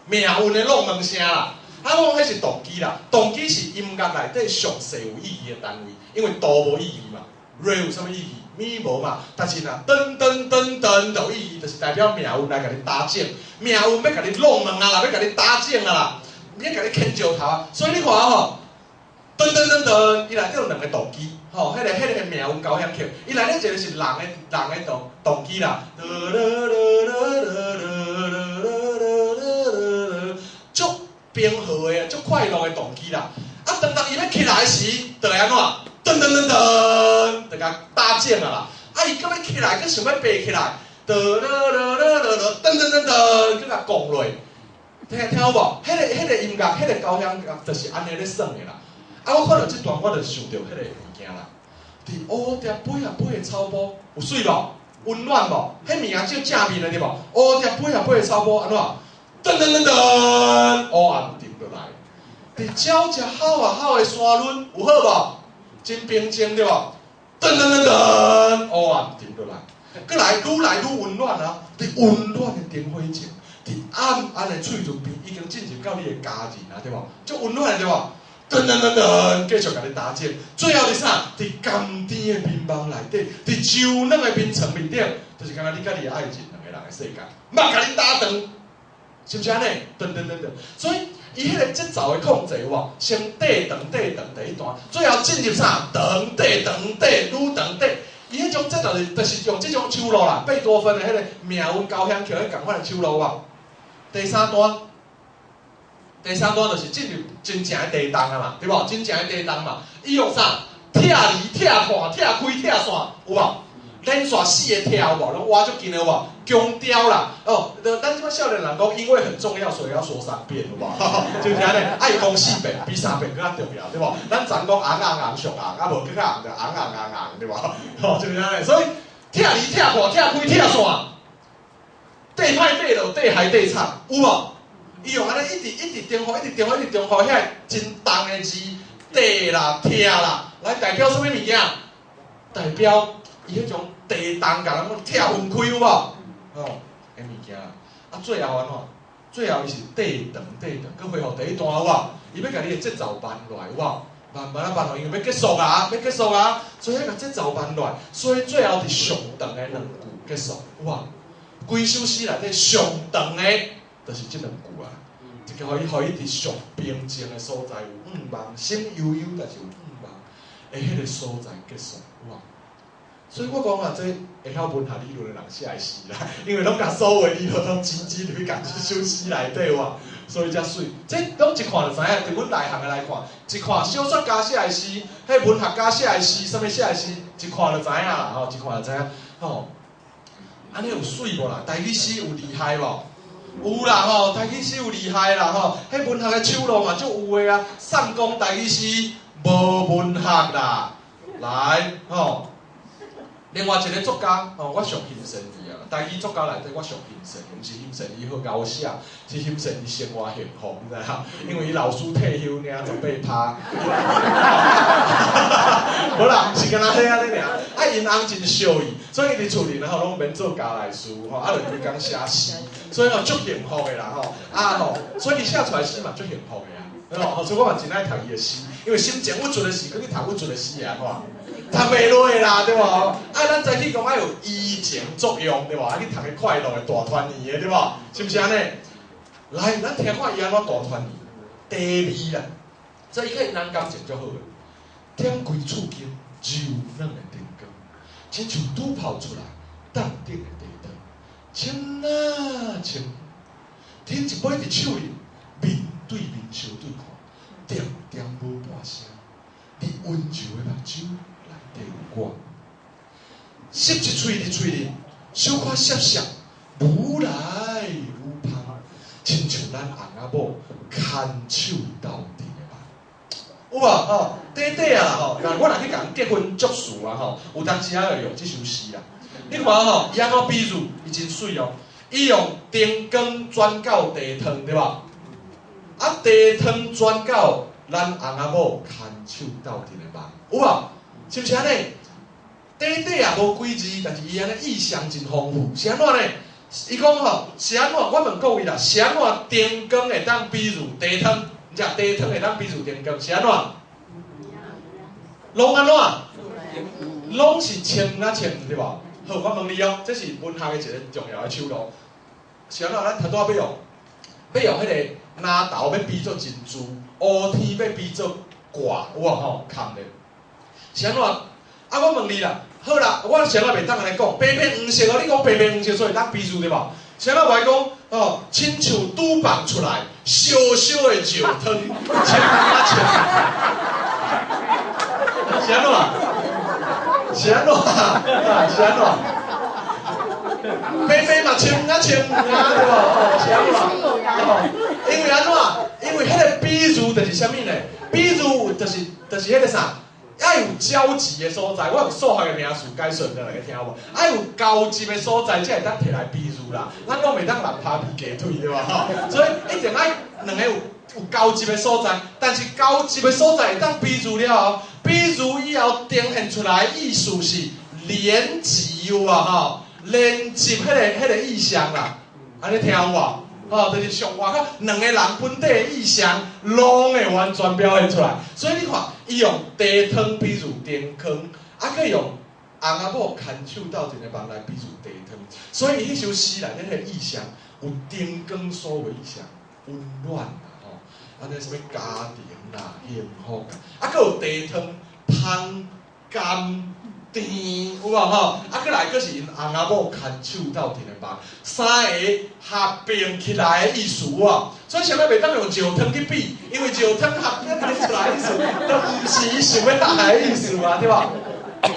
命運的挵門聲啦。啊，我講彼是動機啦，動機是音樂內底上細有意義的單位，因為哆無意義嘛，瑞有啥物意義？咪無嘛。但是若噔噔噔噔就有意義，就是代表命運來共你打正，命運欲共你挵門啊啦，欲共你打正啊啦，欲共你牽石頭啊。所以你看吼，噔噔噔噔，伊內底有兩個動機，吼，彼個命運交響曲，伊內底一個是人的人的動動機啦，足平和的、足快樂的動機啦。啊，當當伊欲起來時，就會按怎？噔噔噔噔，就共打正啊啦。啊，伊閣欲起來，閣想欲爬起來，噔噔噔噔噔，閣共降落。聽聽有無？彼個音樂，彼個交響樂，就是按呢咧算的啦。啊，我看著這段，我就想著彼個物件啦。佇烏蝶飛啊飛的草埔，有媠無？溫暖無？彼物件照正面的對無？烏蝶飛啊飛的草埔，按怎？噔噔噔噔，烏暗沉落來。佇鳥隻吼啊吼的山崙，有好無？真平靜對無？噔噔噔噔，烏暗沉落來。閣來愈來愈溫暖啊！佇溫暖的燈火前，佇暗暗的翠竹邊，已經進入到你的家人啊，對無？足溫暖的對無？噔噔噔噔，繼續共你打正。最後是啥？佇甘甜的眠夢內底，佇柔軟的眠床面頂，就是敢若你佮你的愛人兩個人的世界，嘛共你打斷，是毋是按呢？噔噔噔噔，所以伊彼個節奏的控制有無？先短長短長第一段，最後進入啥？長短長短愈長短。伊彼種節奏就是用這種手路啦，貝多芬的彼個命運交響曲彼仝款的手路無？第三段。第三段就是進入真正的地動啊嘛，對無？真正的地動嘛，伊用啥？拆離、拆破、拆開、拆散，有無？連連續四个跳無，攏倚足緊的有無？強調啦，哦，咱這擺少年人講，因為很重要，所以要說三遍，有無？是毋是按呢？愛講四遍，比三遍閣較重要，對無？咱昨講紅紅紅上紅，啊無閣較紅就紅紅紅紅，對無？吼，是毋是按呢？所以拆離、拆破、拆開、拆散，綴歹綴落、綴害綴慘，有無？伊用按呢一直一直重複，一直重複，一直重複，遐真重的字，綴啦、拆啦，來代表啥物物件？代表伊彼種地動，共人講拆分開，有無？吼，彼物件啊，最後按怎？最後伊是綴長綴長，閣恢復第一段有無？伊欲共你的節奏慢落來，有無？慢慢仔慢落，因為欲結束啊，欲結束啊，所以共節奏慢落來，所以最後佇上長的兩句結束，有無？規首詩內底上長的，就是這兩句啊。一個予伊，予伊佇上平靜的所在有向望，心悠悠，但是有向望的彼个所在結束，有無？所以我講啊，這會曉文學理論的人寫的詩啦，因為攏共所有理論攏緊緊入去共這首詩內底哇，所以才媠。這攏一看就知影，佇阮內行的來看，一看小說家寫的詩，彼文學家寫的詩，啥物寫的詩，一看就知影啦，吼，一看就知影，吼。按呢有媠無啦？台語詩有厲害無？有啦吼，台語詩有厲害啦吼，彼文學的手路嘛足有的啊。送講台語詩無文學啦，來吼。另外一个作家，吼，我上欣賞伊啊。台語作家內底，我上欣賞，毋是欣賞伊好𠢕寫，是欣賞伊生活幸福，你知影？因為伊老師退休領18%。無啦，毋是干焦彼按呢爾。啊，𪜶翁真惜伊，所以伊佇厝裡吼攏免做家內事吼，啊，就規工寫詩，所以吼足幸福的啦吼。啊吼，所以伊寫出來詩嘛足幸福的啊。吼，所以我嘛真愛讀伊的詩，因為心情鬱卒的時，閣去讀鬱卒的詩啊，吼。讀袂落啦，對無？啊，咱早起講愛有移情作用，對無？愛去讀個快樂的大團圓的，對無？是毋是按呢？來，咱聽看伊按怎大團圓，茶味啦，所以伊佮𪜶翁感情足好的。踮規厝間柔軟的燈光，親像拄泡出來凍頂的茶湯，清啊清，天一杯佇手裡，面對面相對看，恬恬無半聲，你溫柔的目睭內底有我，吸一喙佇喙裡，小可澀澀，愈來愈芳，親像咱翁仔某牽手鬥陣的夢。有無吼？短短啊吼，若我若去共人結婚祝詞啊吼，有當時仔會用這首詩啦。你看吼，伊按怎比喻？伊真媠哦。伊用燈光轉到茶湯，對無？啊，茶湯轉到咱翁仔某牽手鬥陣的夢，有無？是毋是按呢？短短也無幾字，但是伊按呢意象真豐富，是按怎呢？伊講吼，是按怎？我問各位啦，是按怎燈光會當比喻茶湯？你知茶湯會當比喻燈光，是按怎？攏按怎？攏是穿啊穿，對無？好，我問你哦，這是文學的一个重要的手路。是按怎？咱頭拄仔欲用，欲用彼个藍豆欲比做珍珠，烏天欲比做掛，有無吼？崁咧。是按怎？啊，我問你啦，好啦，我啥物袂當按呢講，白白黃色哦，你講白白黃色，所以當比喻對無？啥物話講？哦，親像拄放出來，燒燒的石湯，穿啊穿。是按怎？是按怎？啊，是按怎？白白嘛穿啊穿啊，對無？哦，是按怎？哦，因為按怎？因為彼个比喻就是啥物呢？比喻就是彼个啥？愛有交集的所在，我用數學的名詞解說，大家聽無？愛有交集的所在，才會當提來比喻啦。咱攏袂當人拍比雞腿對無？所以一定愛兩个有交集的所在，但是交集的所在會當比喻了後，比喻以後呈現出來的意思是連結有無吼？連接彼个意象啦，按呢聽有無？吼，就是上外口兩个人本底的意象，攏會完全表現出來。所以你看，伊用茶湯比喻燈光，啊，閣用翁仔某牽手鬥陣的夢來比喻茶湯。所以彼首詩內底彼个意象，有燈光所有意象，溫暖啦吼，按呢啥物家庭啦、幸福啦，啊，閣有茶湯芳甘甜，有無吼？啊，閣來閣是𪜶翁仔某牽手鬥陣的夢，三个合併起來的意思啊。所以啥物袂當用石湯去比，因為石湯合併出來的意思，都毋是伊想欲達的意思啊，對無？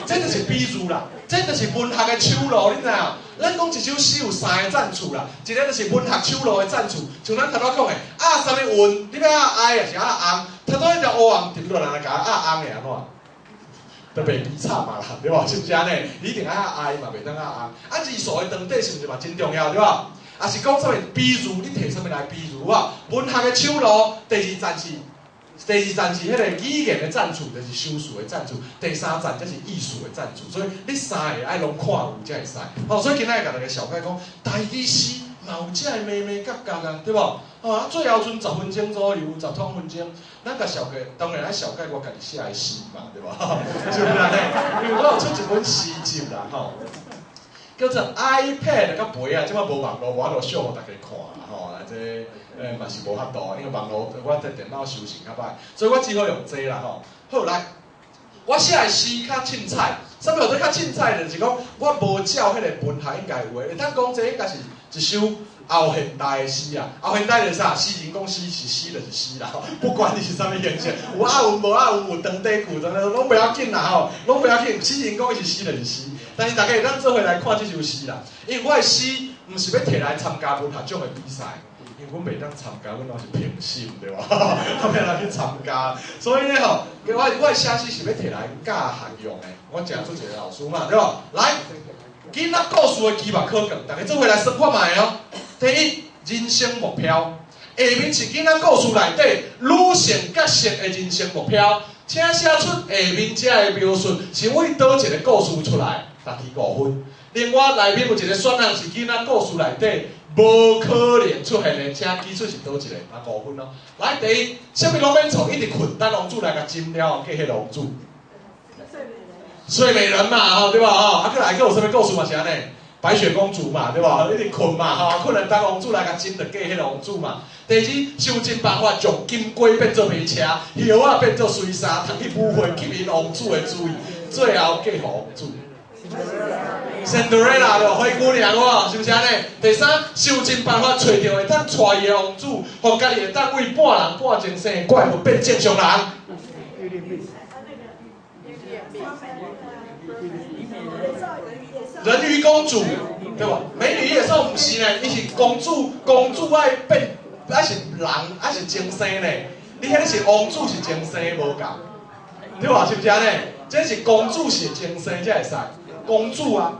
這就是比喻啦，這就是文學的手路，你知影？咱講一首詩有三个層次啦，一个就是文學手路的層次，像咱頭拄講的，押啥物韻，你欲押哀抑是押尪？頭拄彼條烏紅停落來，共押尪會按怎？就袂悲慘嘛啦，對無？是毋是按呢？你一定愛押哀嘛，袂當押尪。啊，字數的長短是毋是嘛真重要，對無？啊是講啥物比喻？你提啥物來比喻啊？文學的手路，第二層是。第二層是彼個語言的層次，就是修辭的層次；第三層才是意思的層次。所以你三个愛攏看有才會使。吼，所以今仔日共大家紹介講，台語詩嘛有這个眉眉角角啊，對無？啊，最後賰10分鐘左右，10通分鐘，咱共紹介，當然愛紹介我家己寫的詩嘛，對無？是毋是按呢？因為我有出一本詩集啦，吼，叫做 iPad 佮陪仔，這擺無網路，無法度秀予大家看啦，吼，這嘛是無法度，因為網路我佇電腦收成較歹，所以我只好用這啦，吼。好來，我寫的詩較凊彩，啥物叫做較凊彩？就是講我無照彼个文學應該有的，會當講這應該是一首後現代的詩啊。後現代就是啥？詩人講詩是詩就是詩啦，不管你是啥物形式，有押韻無押韻，有長短句，攏袂要緊啦吼，攏袂要緊。詩人講伊是詩就是詩，但是大家會當做伙來看這首詩啦，因為我的詩毋是欲提來參加文學獎的比賽。因為阮袂當參加，阮攏是評審對無？我欲來去參加，所以呢吼，我寫詩是欲提來教學用的。我誠做一个老師嘛，對無？來，囡仔故事的期末考卷，大家做伙來算看覓哦。第一，人生目標，下面是囡仔故事內底女性角色的人生目標，請寫出下面這个描述是為佗一个故事出來，逐題5分。另外內面有一个選項是囡仔故事內底無可能出現的，請記出是佗一个，嘛5分哦。來，第一，啥物攏免創，一直睏，等王子來共斟了後，嫁彼个王子。睡美人嘛，吼，對無吼？啊，閣來閣有啥物故事嘛是按呢？白雪公主嘛，對無？一直睏嘛，吼，睏來等王子來共斟，就嫁彼个王子嘛。第二，想盡辦法將金龜變做馬車，葉仔變做水衫，通去舞會吸引王子的注意，最後嫁予王子。Cinderella 對無？灰姑娘喎，是毋是按呢？第三，想盡辦法揣著會當娶伊的王子，予家己會當為半人半精生的怪物變正常人。人魚公主對無？美女與野獸毋是呢，伊是公主，公主愛變，愛是人，愛是精生呢？你彼个是王子是精生無仝，對無？是毋是按呢？這是公主是精生才會使，公主啊。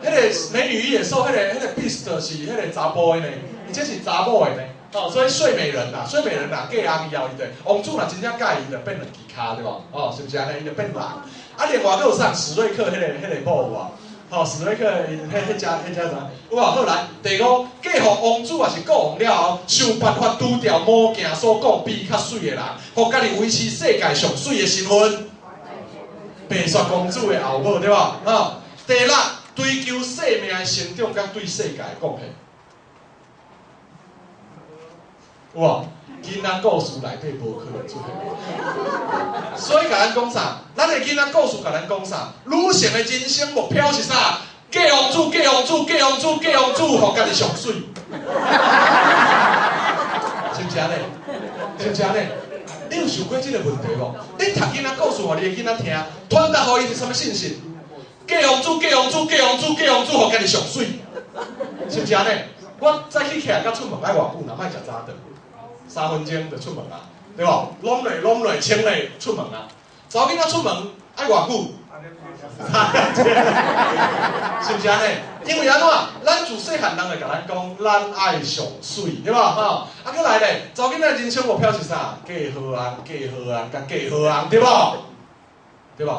彼个美女與野獸，彼个 Beast 是彼个查埔的呢，伊這是查某的呢，哦，所以睡美人啦，睡美人啦，嫁翁以後伊就，王子若真正佮意伊就變兩支跤對無？哦，是毋是按呢？伊就變人。啊，另外閣有啥？史瑞克彼个某有無？吼，史瑞克彼只啥？有無？好來，第五，嫁予王子抑是國王了後，想辦法除掉魔鏡所講比伊較媠的人，予家己維持世界上媠的身份。白雪公主的後母對無？吼，第六。追求生命的成長，佮對世界的貢獻，有無？囡仔故事內底無可能出現，所以共咱講啥？咱的囡仔故事共咱講啥？女性的人生目標是啥？嫁王子，嫁王子，嫁王子，嫁王子，予家己上媠，是毋是按呢？是毋是按呢？你有想過這個問題無？你讀囡仔故事，予你的囡仔聽，傳達予伊是啥物信息？嫁王子，嫁王子，嫁王子，嫁王子，予家己上媠，是毋是按呢？我早起起來佮出門愛偌久？若莫食早頓，3分鐘就出門啊，對無？攏落攏落清咧出門啊。查某囡仔出門愛偌久？3點鐘，是毋是按呢？因為按怎？咱自細漢人就共咱講，咱愛上媠，對無？吼，啊，閣來咧，查某囡仔人生目標是啥？嫁好翁，嫁好翁，佮嫁好翁，對無？對無？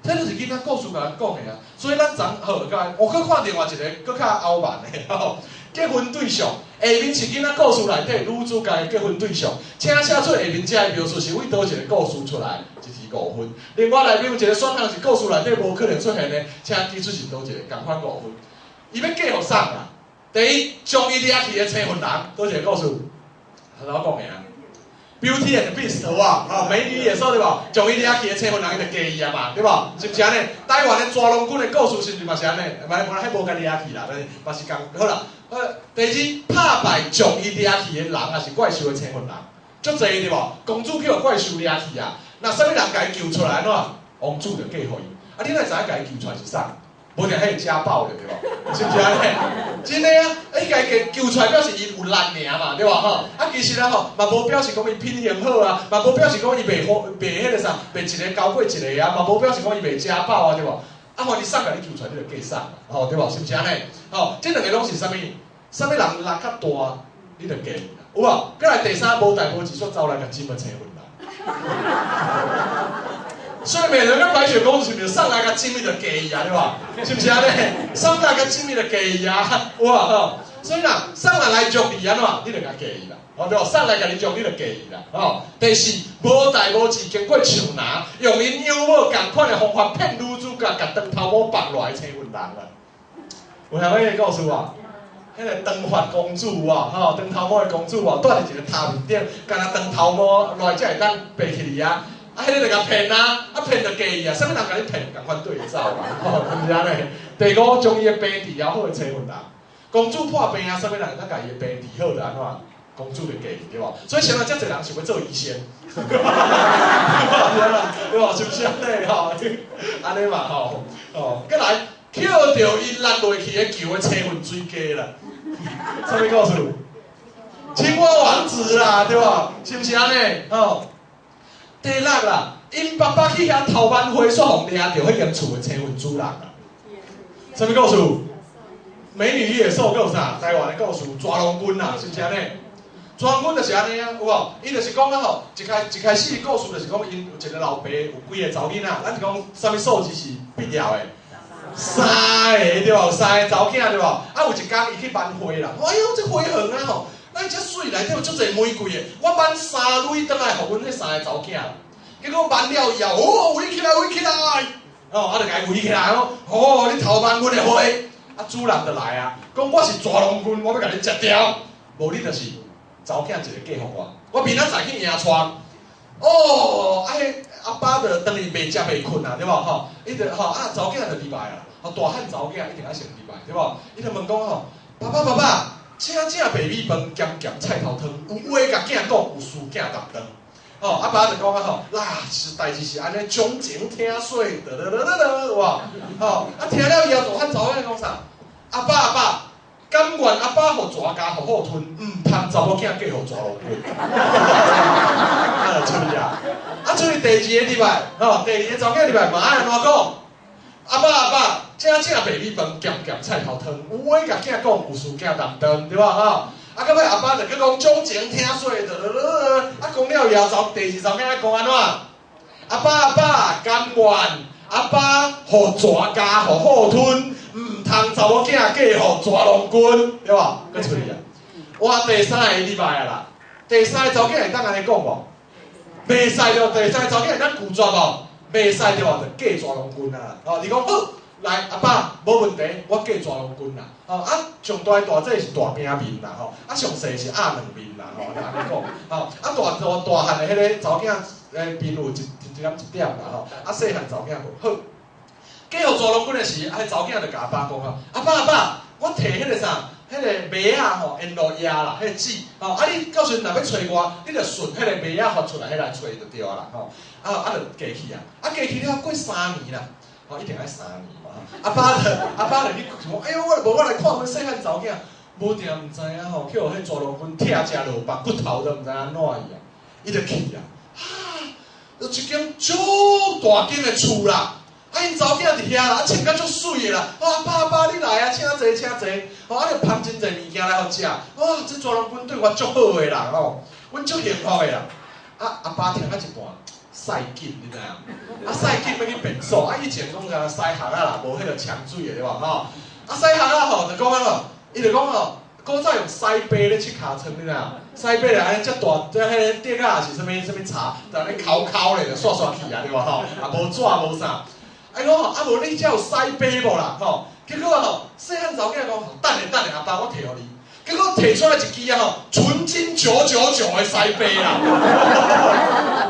這就是囡仔故事共咱講的啊，所以咱昨好，我閣看另外一个閣較傲慢的吼，結婚對象，下面是囡仔故事內底女主角的結婚對象，請寫出下面這个描述是為佗一个故事出來，一題5分。另外內面有一个選項是故事內底無可能出現的，請記出是佗一个，仝款5分。伊欲嫁予啥啦？第一，將伊掠去的青雲人，佗一个故事？頭講的啊。Beauty and the Beast 哇，吼，美女野獸對無？將伊掠去的青雲人，伊就嫁伊啊嘛，對無？是毋是按呢？台灣的蛇籠君的故事是毋是嘛是按呢？嘛，嘛，彼無共掠去啦，但是嘛是仝好啦。第二，拍敗將伊掠去的人，抑是怪獸的青雲人，足濟對無？公主去予怪獸掠去啊，那啥物人共伊救出來？按怎？王子就嫁予伊。啊，你哪會知影共伊救出來是啥？無定彼個家暴咧，對無？是毋是按呢？真的啊！伊共伊救出來表示伊有力爾嘛，對無吼？啊，其實咧吼，嘛無表示講伊品行好啊，嘛無表示講伊袂好，袂彼個啥，袂一个交過一个啊，嘛無表示講伊袂家暴啊，對無？啊，反正送共你救出來，你就嫁送嘛，吼，對無？是毋是按呢？吼，這兩个攏是啥物？啥物人力較大，你就嫁伊啦，有無？閣來第三無代無誌，煞走來共針的青雲人。所以美人佮白雪公主是毋是送來共針伊就嫁伊啊，對無？是毋是按呢？送來共針伊就嫁伊啊，有無吼？所以啦，送人來辱你按怎，你就共嫁伊啦，哦對無？送來共你辱，你就嫁伊啦，吼。第四，無代無誌經過樹林，用𪜶養母仝款的方法騙女主角，共長頭毛縛落來青雲人啦。有聽過彼個故事無？彼個長髮公主啊，吼，長頭毛的公主啊，蹛佇一個塔面頂，敢若長頭毛落來才會當爬起來啊。啊，彼个就共騙啊，啊騙就嫁伊啊，啥物人共你騙，仝款對走啊，吼，是毋是按呢？第五，將伊的病治療好的青雲人，公主破病啊，啥物人會當共伊的病治好就按怎？公主就嫁伊，對無？所以現在遮濟人想欲做醫生，對無？是毋是按呢？吼，按呢嘛吼，哦，閣來抾著伊落落去的球的青雲水雞啦，啥物故事？青蛙王子啦，對無？是毋是按呢？吼。第六啦，𪜶爸爸去遐偷挽花，煞予掠著彼間厝的青雲主人啦。啥物故事？美女與野獸閣有啥？台灣的故事，蛇郎君啦，是毋是按呢？蛇郎君就是按呢啊，有無？伊就是講啊吼，一開始故事就是講，𪜶有一個老爸有幾个查某囡仔，咱是講啥物數字是必要的？三个對無？三个查某囝對無？啊，有一工伊去挽花啦，哎喲，這花園啊吼，咱這媠內底有足濟玫瑰的，我挽三蕊轉來予阮彼三个查某囝。結果挽了以後，哦，圍起來，圍起來，哦，啊，就共伊圍起來，哦，你偷挽阮的花，啊，主人就來啊，講我是蛇郎君，我欲共你食掉，無你就是查某囝一个嫁予我，我明仔載去迎娶。哦，啊，彼阿爸就當伊袂食袂睏啊，對無吼？伊就吼啊，查某囝就入來啊，吼大漢查某囝一定愛先入來，對無？伊就問講吼，爸爸爸爸，請食白米飯，鹹鹹菜頭湯，有話共囝講，有事囝擔當。哦，阿爸就講啊吼，啦，是代誌是按呢，將情聽說，得得得得得，有無？吼，啊聽了以後，大漢查某囝講啥？阿爸阿爸，甘願阿爸予蛇咬予虎吞，毋通查某囝嫁予蛇郎君。啊，就出去啊！啊，出去第二个禮拜，吼，第二个查某囝入來嘛愛按怎講？阿爸阿爸，請食白米飯，鹹鹹菜頭湯，有話共囝講，有事囝擔當，對無吼？啊，到尾阿爸就閣講將情聽說，得得得，啊，講了以後，查第二查某囝講按怎？阿爸阿爸，甘願阿爸予蛇咬予虎吞，毋通查某囝嫁予蛇郎君，對無？閣出去啊！哇，第三个禮拜啊啦，第三个查某囝會當按呢講無？袂使對，第三个查某囝會當拒絕無？袂使對無？就嫁蛇郎君啊！哦，你講好。來，阿爸，無問題，我嫁蛇郎君啦。吼啊，上大大這是大餅面啦，吼啊，上細是鴨卵面啦，吼，按呢講，吼啊，大大大漢的彼个查某囝面有一點一點啦，吼啊，細漢查某囝無好。嫁予蛇郎君的時，啊，彼查某囝就共阿爸講啊，阿爸阿爸，我提彼个啥，彼个麥仔吼，緣路葉啦，彼个紙，吼啊，你到時陣若欲揣我，你就順彼个麥仔發出來彼來揣就對啊啦，吼啊啊就嫁去啊，啊嫁去了過三年啦。吼，一定愛三年嘛。阿爸就去講，哎喲，我無我來看阮細漢查某囝，無定毋知影吼，去予彼蛇郎君拆食落腹，骨頭都毋知按怎去啊。伊就去啊，啊，有一間足大間的厝啦，啊，𪜶查某囝佇遐啦，啊，穿甲足媠的啦，哦，阿爸阿爸，你來啊，請坐請坐，吼，啊，就捧真濟物件來予食，哇，這蛇郎君對我足好的啦，吼，阮足幸福的啦。啊，阿爸聽到一半。屎緊，你知影？啊，屎緊欲去便所，啊，以前攏啥屎礐仔啦，無彼個沖水的對無吼？啊，屎礐仔吼，就講按怎？伊就講吼，古早用屎杯咧拭尻川，你知影？屎杯咧按呢遮大，這彼个竹仔是啥物啥物柴，就按呢摳摳咧就刷刷去啊，對無吼？啊，無紙無啥。啊，伊講吼，啊無你遮有屎杯無啦？吼，結果吼，細漢查某囝講，等下等下，阿爸我提予你。結果提出來一支啊吼，純金999的屎杯啦！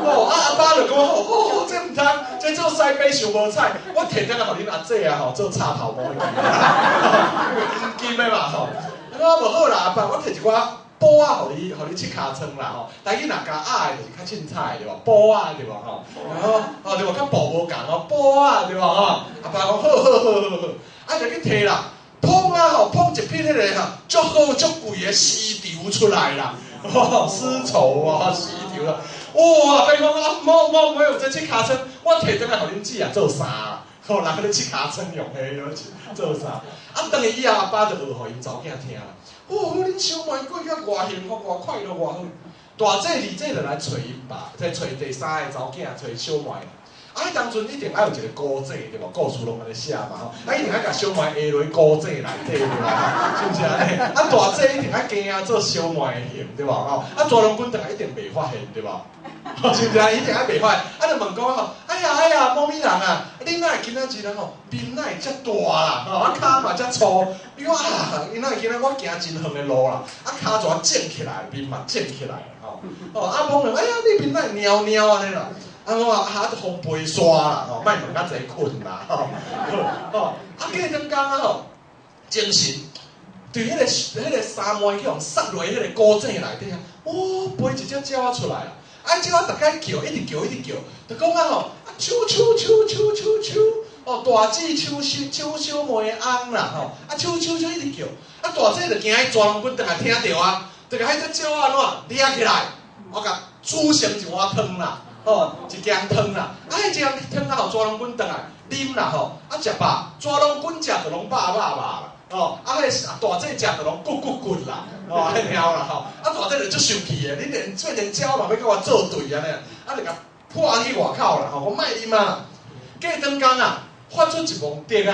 哦，啊阿爸就講吼，哦，這毋通，這做屎杯傷無彩，我提轉來予恁阿姐啊吼，做插頭毛的，黃金的嘛吼。啊，無好啦，阿爸，我提一寡布仔，予你拭尻川啦吼。台語若加仔的，就是較凊彩對無？布仔對無吼？哦，對無？佮布無仝哦，布仔對無吼？阿爸講好好好好好，啊就去提啦，捧啊吼，捧一匹彼个吼，足好足貴的絲綢出來啦，絲綢啊，絲綢啦，哇！伊講啊，無無無有這拭尻川，我提轉來予恁姊啊做衫啦，吼，人咧拭尻川用的做衫。啊，轉去以後，阿爸就學予𪜶查某囝聽啦。哦，恁小妹過甲偌幸福，偌快樂，偌好。大姐、二姐就來揣𪜶爸，即揣第三个查某囝，揣小妹。啊，彼當陣一定愛有一個古仔對無？故事攏按呢寫嘛吼。啊，一定愛共小妹下落古井內底對無？是毋是按呢？啊，大姐一定愛驚做小妹的形對無？吼。啊，大郎君轉來一定袂發現對無？是毋是啊？一定愛袂發現。啊，就問講吼，哎呀哎呀，某咪人啊，你哪會今仔日人吼面哪會遮大啦？吼，啊，跤嘛遮粗。伊講啊，伊哪會今仔我行真遠的路啦，啊，跤全腫起來，面嘛腫起來吼。哦，啊，某人，哎呀，你面哪會貓貓按呢啦？啊，我話啊，風飛沙啦，吼，莫問較濟睏啦，吼，吼，啊，過轉工啊，吼，精神，對彼個三妹去予殺落彼個古井內底啊，哇，飛一隻鳥仔出來啊，啊，鳥仔逐擺叫，一直叫，一直叫，就講啊吼，啊，秋秋秋秋秋秋，哦，大姊秋小秋小妹的翁啦，吼，啊，秋秋秋一直叫，啊，大姊就驚彼蛇龍君轉來聽著啊，就共彼隻鳥仔按怎掠起來，我共煮成一碗湯啦。吼，一羹湯啦，啊，彼一羹湯啊吼，蛇龍君轉來啉啦吼，啊，食飽，蛇龍君食就攏飽飽飽啦，吼，啊，彼個大姊食就攏骨骨骨啦，吼，彼爾啦吼，啊，大姊就足生氣的，你連做連鳥嘛欲佮我做對按呢，啊，就共潑去外口啦，吼，我莫啉啊，過轉工啊，發出一毛笛仔，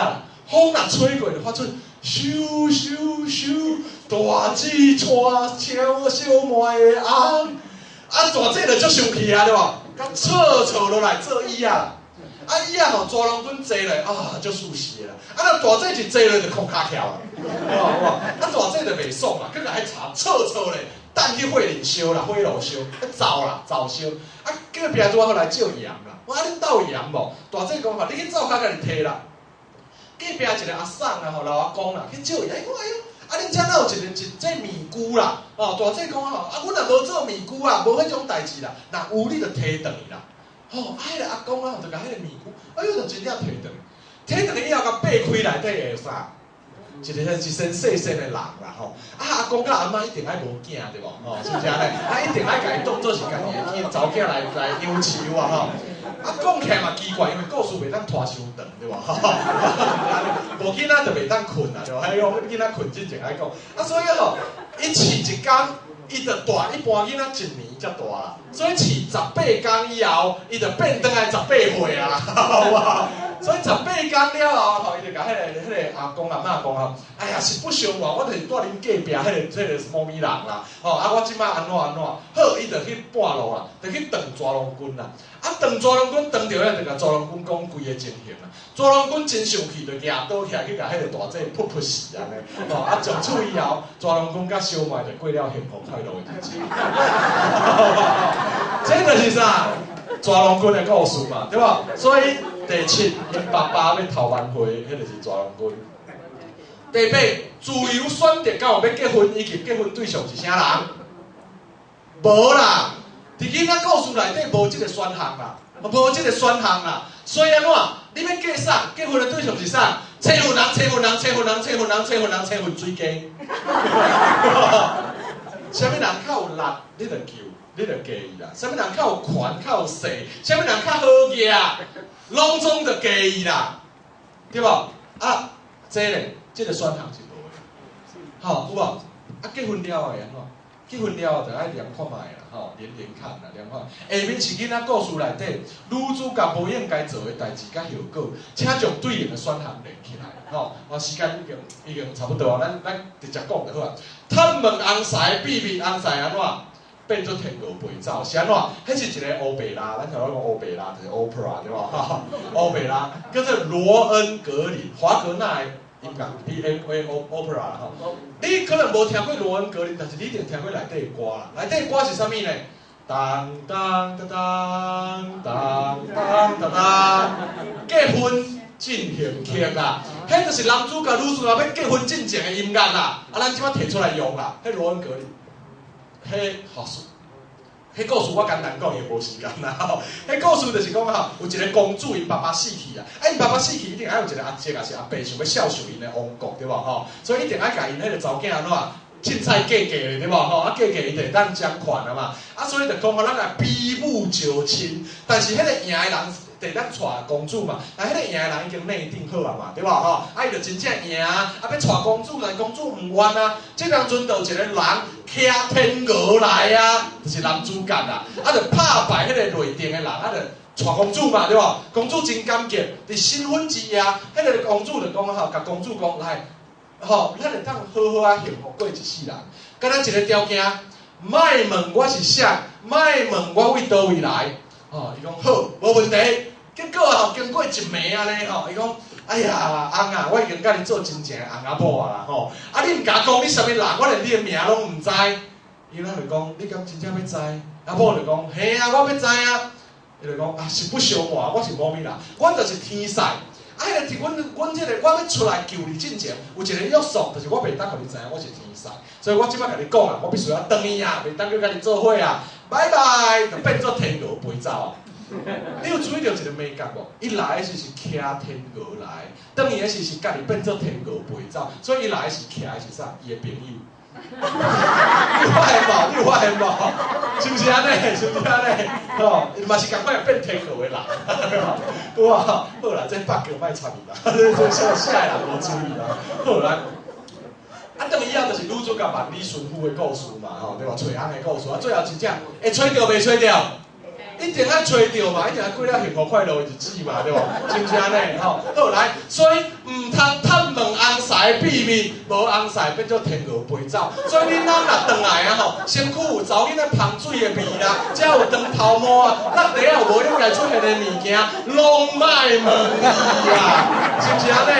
風若吹過就發出咻咻咻，大姊娶小小妹的翁，啊，大姊就足生氣啊，對無？共錯錯落來做椅仔，啊椅仔吼，蛇龍君坐落啊，足舒適的啦。啊，若大姊一坐落就空跤翹啊，哇啊大姊就袂爽啦，閣共彼柴錯錯咧，等去火輪燒啦，火爐燒，彼灶啦，灶燒。啊，隔壁拄好來借鹽啦，我啊恁兜有鹽無？大姊講吼，你去灶跤家己提啦。隔壁一個阿嬸啊，吼老阿公啦，去借鹽，伊講哎喲。啊！恁遮哪有一个一這麵龜啦？哦，大姊講吼，啊，阮也無做麵龜啊，無彼種代誌啦。若有你就提轉去啦。吼，啊，彼个阿公啊，就共彼个麵龜，哎喲，就真正提轉去。提轉去以後，共擘開內底會有啥？一个一身細身的人啦，吼！啊，阿公佮阿嬤一定愛無囝對無？吼，是毋是按呢？啊，一定愛共伊當做是家己的囝，查某囝來養飼啊，吼！啊，講起來嘛奇怪，因為故事袂當拖傷長，對無？無囡仔就袂當睏啊，對無？彼講囡仔睏進前愛講，啊，所以吼，伊飼一工，伊就大一般囡仔一年才大啦，所以飼18工以後，伊就變轉來18歲啊，好無？所以18工了後，吼，伊就共彼個阿公阿嬤講吼，哎呀，實不相瞞，我就是住恁隔壁彼個某咪人啦，吼，啊，我這擺按怎按怎，好，伊就去半路啦，就去斷蛇龍君啦，啊，斷蛇龍君斷著了，就共蛇龍君講規个情形啦，蛇龍君真生氣，就舉刀起來去共彼個大姊噗噗死按呢，吼，啊，從此以後，蛇龍君佮小妹就過了幸福快樂的日子。這就是啥？蛇龍君的故事嘛，對無？所以第七，𪜶爸爸欲偷挽回，彼就是蛇龍君。第八，自由選擇敢有欲結婚，以及結婚對象是啥人？無啦，佇囡仔故事內底無這個選項啦，無這個選項啦。所以按怎？你欲嫁啥？結婚的對象是啥？找份人，找份人，找份人，找份人，找份人，找份水雞。啥物人較有力，你就救，你就嫁伊啦。啥物人較有權、較有勢，啥物人較好額，攏總就嫁伊啦，對無？啊，這咧，這個選項是無的，吼，有無？啊，結婚了後會按怎？結婚了後就愛量看覓啦，吼，連連看啦，量看。下面是囡仔故事內底女主角無應該做的代誌佮後果，請將對應的選項連起來，吼。啊，時間已經差不多啊，咱直接講就好啊。探問翁婿的秘密，翁婿按怎變做天鵝飛走？是按怎？彼是一个歐貝拉，咱頭拄講歐貝拉就是 opera 對無？歐貝拉叫做羅恩格林，華格納的音樂，P M A O opera 啦吼。你可能無聽過羅恩格林，但是你一定聽過內底的歌啦。內底的歌是啥物呢？當當當當當當當，結婚進行曲啦。彼就是男主角女主角欲結婚進前的音樂啦。啊，咱這擺提出來用啦。彼羅恩格林。彼吼，彼故事我簡單講，伊無時間啦吼。彼故事就是講吼，有一個公主，𪜶爸爸死去啊，啊，𪜶爸爸死去一定愛有一個阿叔，抑是阿伯想欲孝順𪜶的王國，對無吼？所以一定愛共𪜶彼個查某囝按怎凊彩嫁嫁咧，對無吼？啊，嫁嫁伊就會當掌權啊嘛。啊，所以就講吼，咱來比武招親，但是彼個贏的人就會當娶公主嘛。但彼個贏的人已經內定好啊嘛，對無吼？啊，伊就真正贏啊，啊，欲娶公主，但公主毋願啊。這當陣就有一個人騎天鵝來啊，就是男主角啦。啊，就拍敗彼個內定的人，啊，就娶公主嘛，對無？公主真感激，佇新婚之夜，彼個公主就講吼，共公主講來。吼，咱會當好好仔幸福過一世人。敢若一個條件，莫問我是啥，莫問我為佗位來。吼，伊講好，無問題。結果吼，經過一暝按呢吼，伊講，哎呀，翁啊，我已經佮你做真正的翁仔某啊啦吼。啊，你毋共講你啥物人，我連你的名攏毋知。伊咱就講，你敢真正欲知？阿某就講，嘿啊，我欲知啊。伊就講啊，實不相瞞，我是某物人，我就是天使。啊，彼個阮阮這個我欲出來救你進前，有一個約束，就是我袂當予你知影我是天使，所以我這擺共你講啊，我必須愛轉去啊，袂當閣佮你做伙啊，拜拜，就變做天鵝飛走啊。你有注意著一個眉角無？伊來的時是騎天鵝來，轉去的時是家己變做天鵝飛走，所以伊來的是騎的是啥？伊的朋友。你有發現無？你有發現無？是毋是按呢？是毋是按呢？吼，伊嘛是仝款變天鵝的人，對無？好啦，這 bug 莫插伊啦，這這下人無注意啦。好來，啊，轉以後就是女主角萬里尋夫的故事嘛，吼，對無？揣翁的故事啊，最後真正會揣著袂揣著？一定愛揣著嘛，一定愛過了幸福快樂的日子嘛，對無？是毋是按呢？吼，好來，所以毋通探問翁婿的秘密，無翁婿變做天鵝飛走。所以恁翁若轉來啊吼，身軀有查某囡仔芳水的味啦，才有長頭毛啊，落地仔有無應該出現的物件，攏莫問伊啊，是毋是按呢？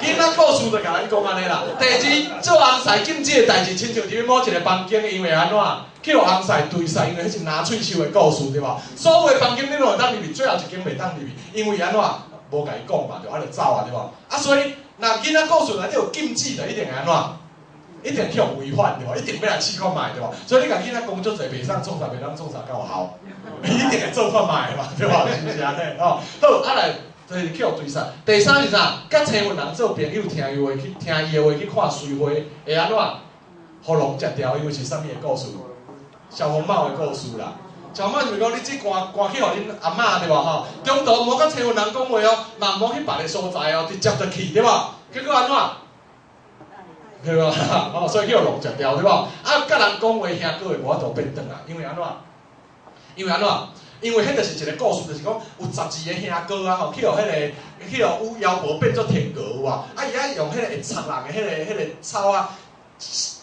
囡仔故事就共咱講按呢啦。第二，做翁婿禁止的代誌，親像佇某一個房間，因為按怎？去予翁婿追殺，因為彼是拿喙鬚的故事，對無？所有的房間你攏會當入去，最後一間袂當入去，因為按怎？無共伊講嘛，就按呢走啊，對無？啊，所以若囡仔故事內底有禁止，就一定會按怎？一定去予違反，對無？一定欲來試看覓，對無？所以你共囡仔講足濟，袂使創啥，袂當創啥，敢有效？伊一定會做看覓嘛，對無？是毋是按呢？吼，好，啊來，就是去予追殺。第三是啥？佮青雲人做朋友，聽伊話去，聽伊的話去看水花，會按怎？予龍食掉，因為是啥物的故事？小紅帽的故事啦。小紅帽就是講你這趕趕去予恁阿嬤對無吼？中途無佮青雲人講話哦，嘛無去別个所在哦，直接就去對無？結果按怎？對無？哦，所以去予龍食掉對無？啊，佮人講話兄哥會無法度變轉來，因為按怎？因為按怎？因為彼就是一個故事，就是講有12個兄哥啊吼，去予彼個去予巫妖婆變做天鵝有無？啊，伊愛用彼個會插人的彼個草仔。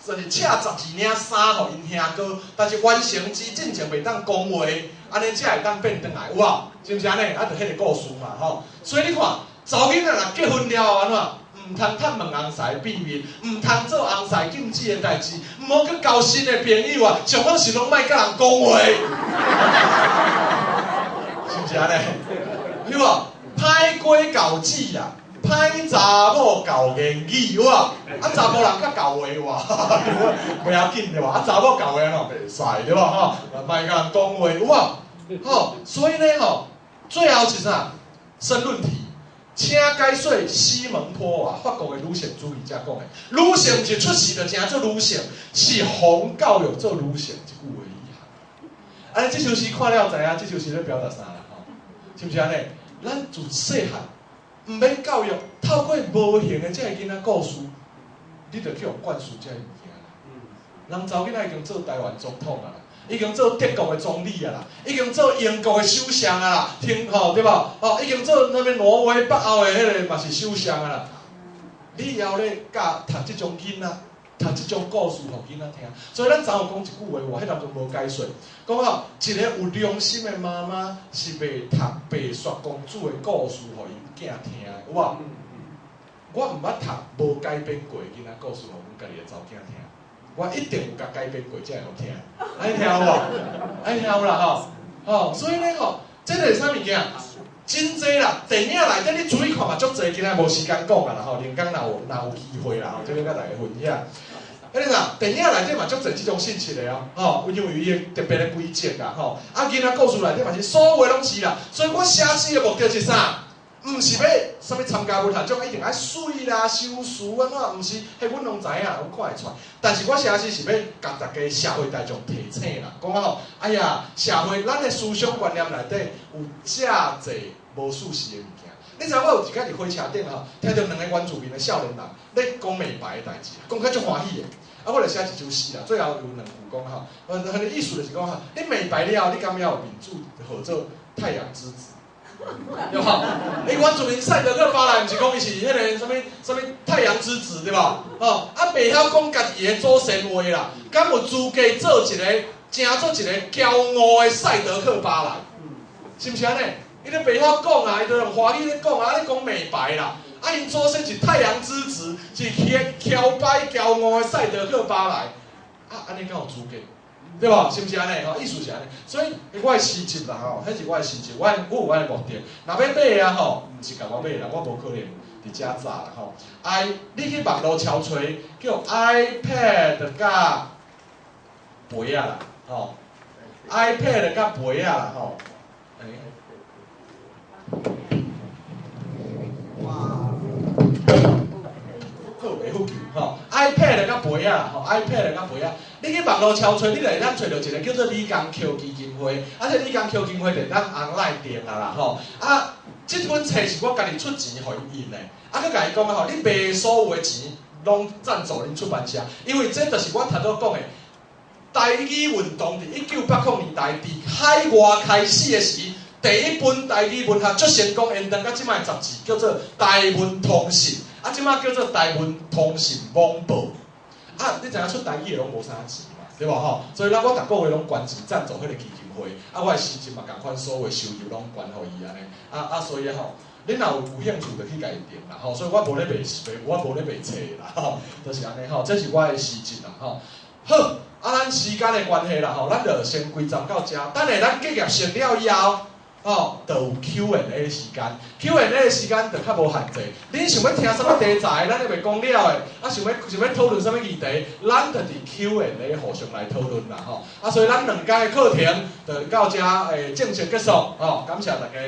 就是扯12領衫予𪜶兄哥，但是完成之進前袂當講話，按呢才會當變轉來，有無？是毋是按呢？啊，就彼個故事嘛，吼。所以你看，查某囡仔若結婚了後按怎？毋通探問翁婿秘密，毋通做翁婿禁止的代誌，毋好去交新的朋友啊，上好是攏莫佮人講話，是毋是按呢？對無？歹瓜厚籽啊！歹查某厚言語有無？啊，查埔人較厚話有無？袂要緊對無？啊，查某厚話按怎袂使對無？吼，莫共人講話有無？吼，所以呢吼，最後是啥？申論題，請解說西門波娃，法國的女性主義者講的，女性毋是出世就成做女性，是奉教育做女性這句話意涵。按呢，這首詩看了知影，這首詩咧表達啥啦？吼，是毋是按呢？咱自細漢。毋免教育，透過無形的這个囡仔故事，你就去予灌輸這个物件啦。人查某囡仔已經做台灣總統啊啦，已經做德國的總理啊啦，已經做英國的首相啊啦，聽吼對無？哦，已經做啥物挪威北歐的彼個嘛是首相啊啦。你以後咧教讀這種囡仔，讀這種故事予囡仔聽，所以咱昨有講一句話，彼當陣無解說，講吼一個有良心的媽媽是袂讀白雪公主的故事予𪜶囝聽的，有無？我毋捌讀無改編過的囡仔故事予阮家己的查某囝聽，我一定有共改編過才會予聽，按呢聽有無？按呢聽有啦吼，吼，所以呢吼，這個是啥物件？真濟啦，電影內底你注意看嘛，足濟，今仔無時間講啊啦吼，另工若有機會啦吼，這邊佮大家分享。彼个啥，電影內底嘛足濟這種信息的哦，吼，因為伊的特別的規則啦，吼，啊，囡仔故事內底嘛是所有攏是啦，所以我寫詩的目的是啥？毋是欲啥物參加文學獎一定愛媠啦、修辭按怎，毋是，彼阮攏知影，阮看會出來。但是我寫詩是欲共大家社會大眾提醒啦，講啊吼，哎呀，社會咱的思想觀念內底有遮濟無事實的物件。你知影我有一工佇火車頂吼，聽著兩个原住民的少年人咧講美白的代誌，講甲足歡喜的。啊，我就寫一首詩啦，最後有兩句講吼，彼个意思就是講吼，你美白了後，你敢猶有面子號做太陽之子？對無？伊原住民賽德克巴萊，毋是講伊是彼个啥物啥物太陽之子對無？吼，啊，袂曉講家己的祖先話啦，敢有資格做一個，成做一個驕傲的賽德克巴萊？是毋是按呢？伊都袂曉講啊，伊就用華語咧講啊，咧講美白啦。啊，𪜶祖先是太陽之子，是翹擺驕傲的賽德克巴萊。啊，按呢敢有資格？對無？是毋是按呢？吼，意思是按呢。所以我的詩集啦吼，彼是我的詩集，我有我的目的。若欲買啊吼，毋是共我買啦，我無可能佇遮紮啦吼。I，你去網路搜揣叫 iPad 佮杯仔啦，吼，iPad 佮杯仔啦吼。欸哇！好，袂赴球吼，iPad 佮杯仔啦吼，iPad 佮杯仔，你去網路搜揣，你就會當揣著一個叫做李江橋基金會，啊，這李江橋基金會就會當 online 訂啊啦吼，啊，這本冊是我家己出錢予伊印的，啊，閣共伊講啊吼，你賣所有的錢攏贊助恁出版社，因為這就是我頭拄講的，台語運動佇1980年代佇海外開始的時，第一本台語文學足成功，延長到這擺的雜誌叫做《台文通信》。啊，這擺叫做台文通信網報。啊，你知影出台語的攏無啥錢嘛，對無吼？所以咱我逐个月攏捐錢贊助彼个基金會，啊，我的詩集嘛仝款，所有的收入攏捐予伊按呢。啊啊，所以吼，恁若有興趣，就去共伊訂啦吼。所以我無咧賣，我無咧賣冊啦吼，就是按呢吼。這是我的詩集啦吼。好，啊，咱時間的關係啦吼，咱就先歸站到遮。等下咱結業式了以後。哦，就有 Q&A 時間，Q&A 的時間就較無限制。恁想欲聽啥物題材，咱還袂講了的，啊，想欲討論啥物議題，咱就佇 Q&A 互相來討論啦吼。啊，所以咱兩工的課程就到遮正式結束，吼，感謝大家。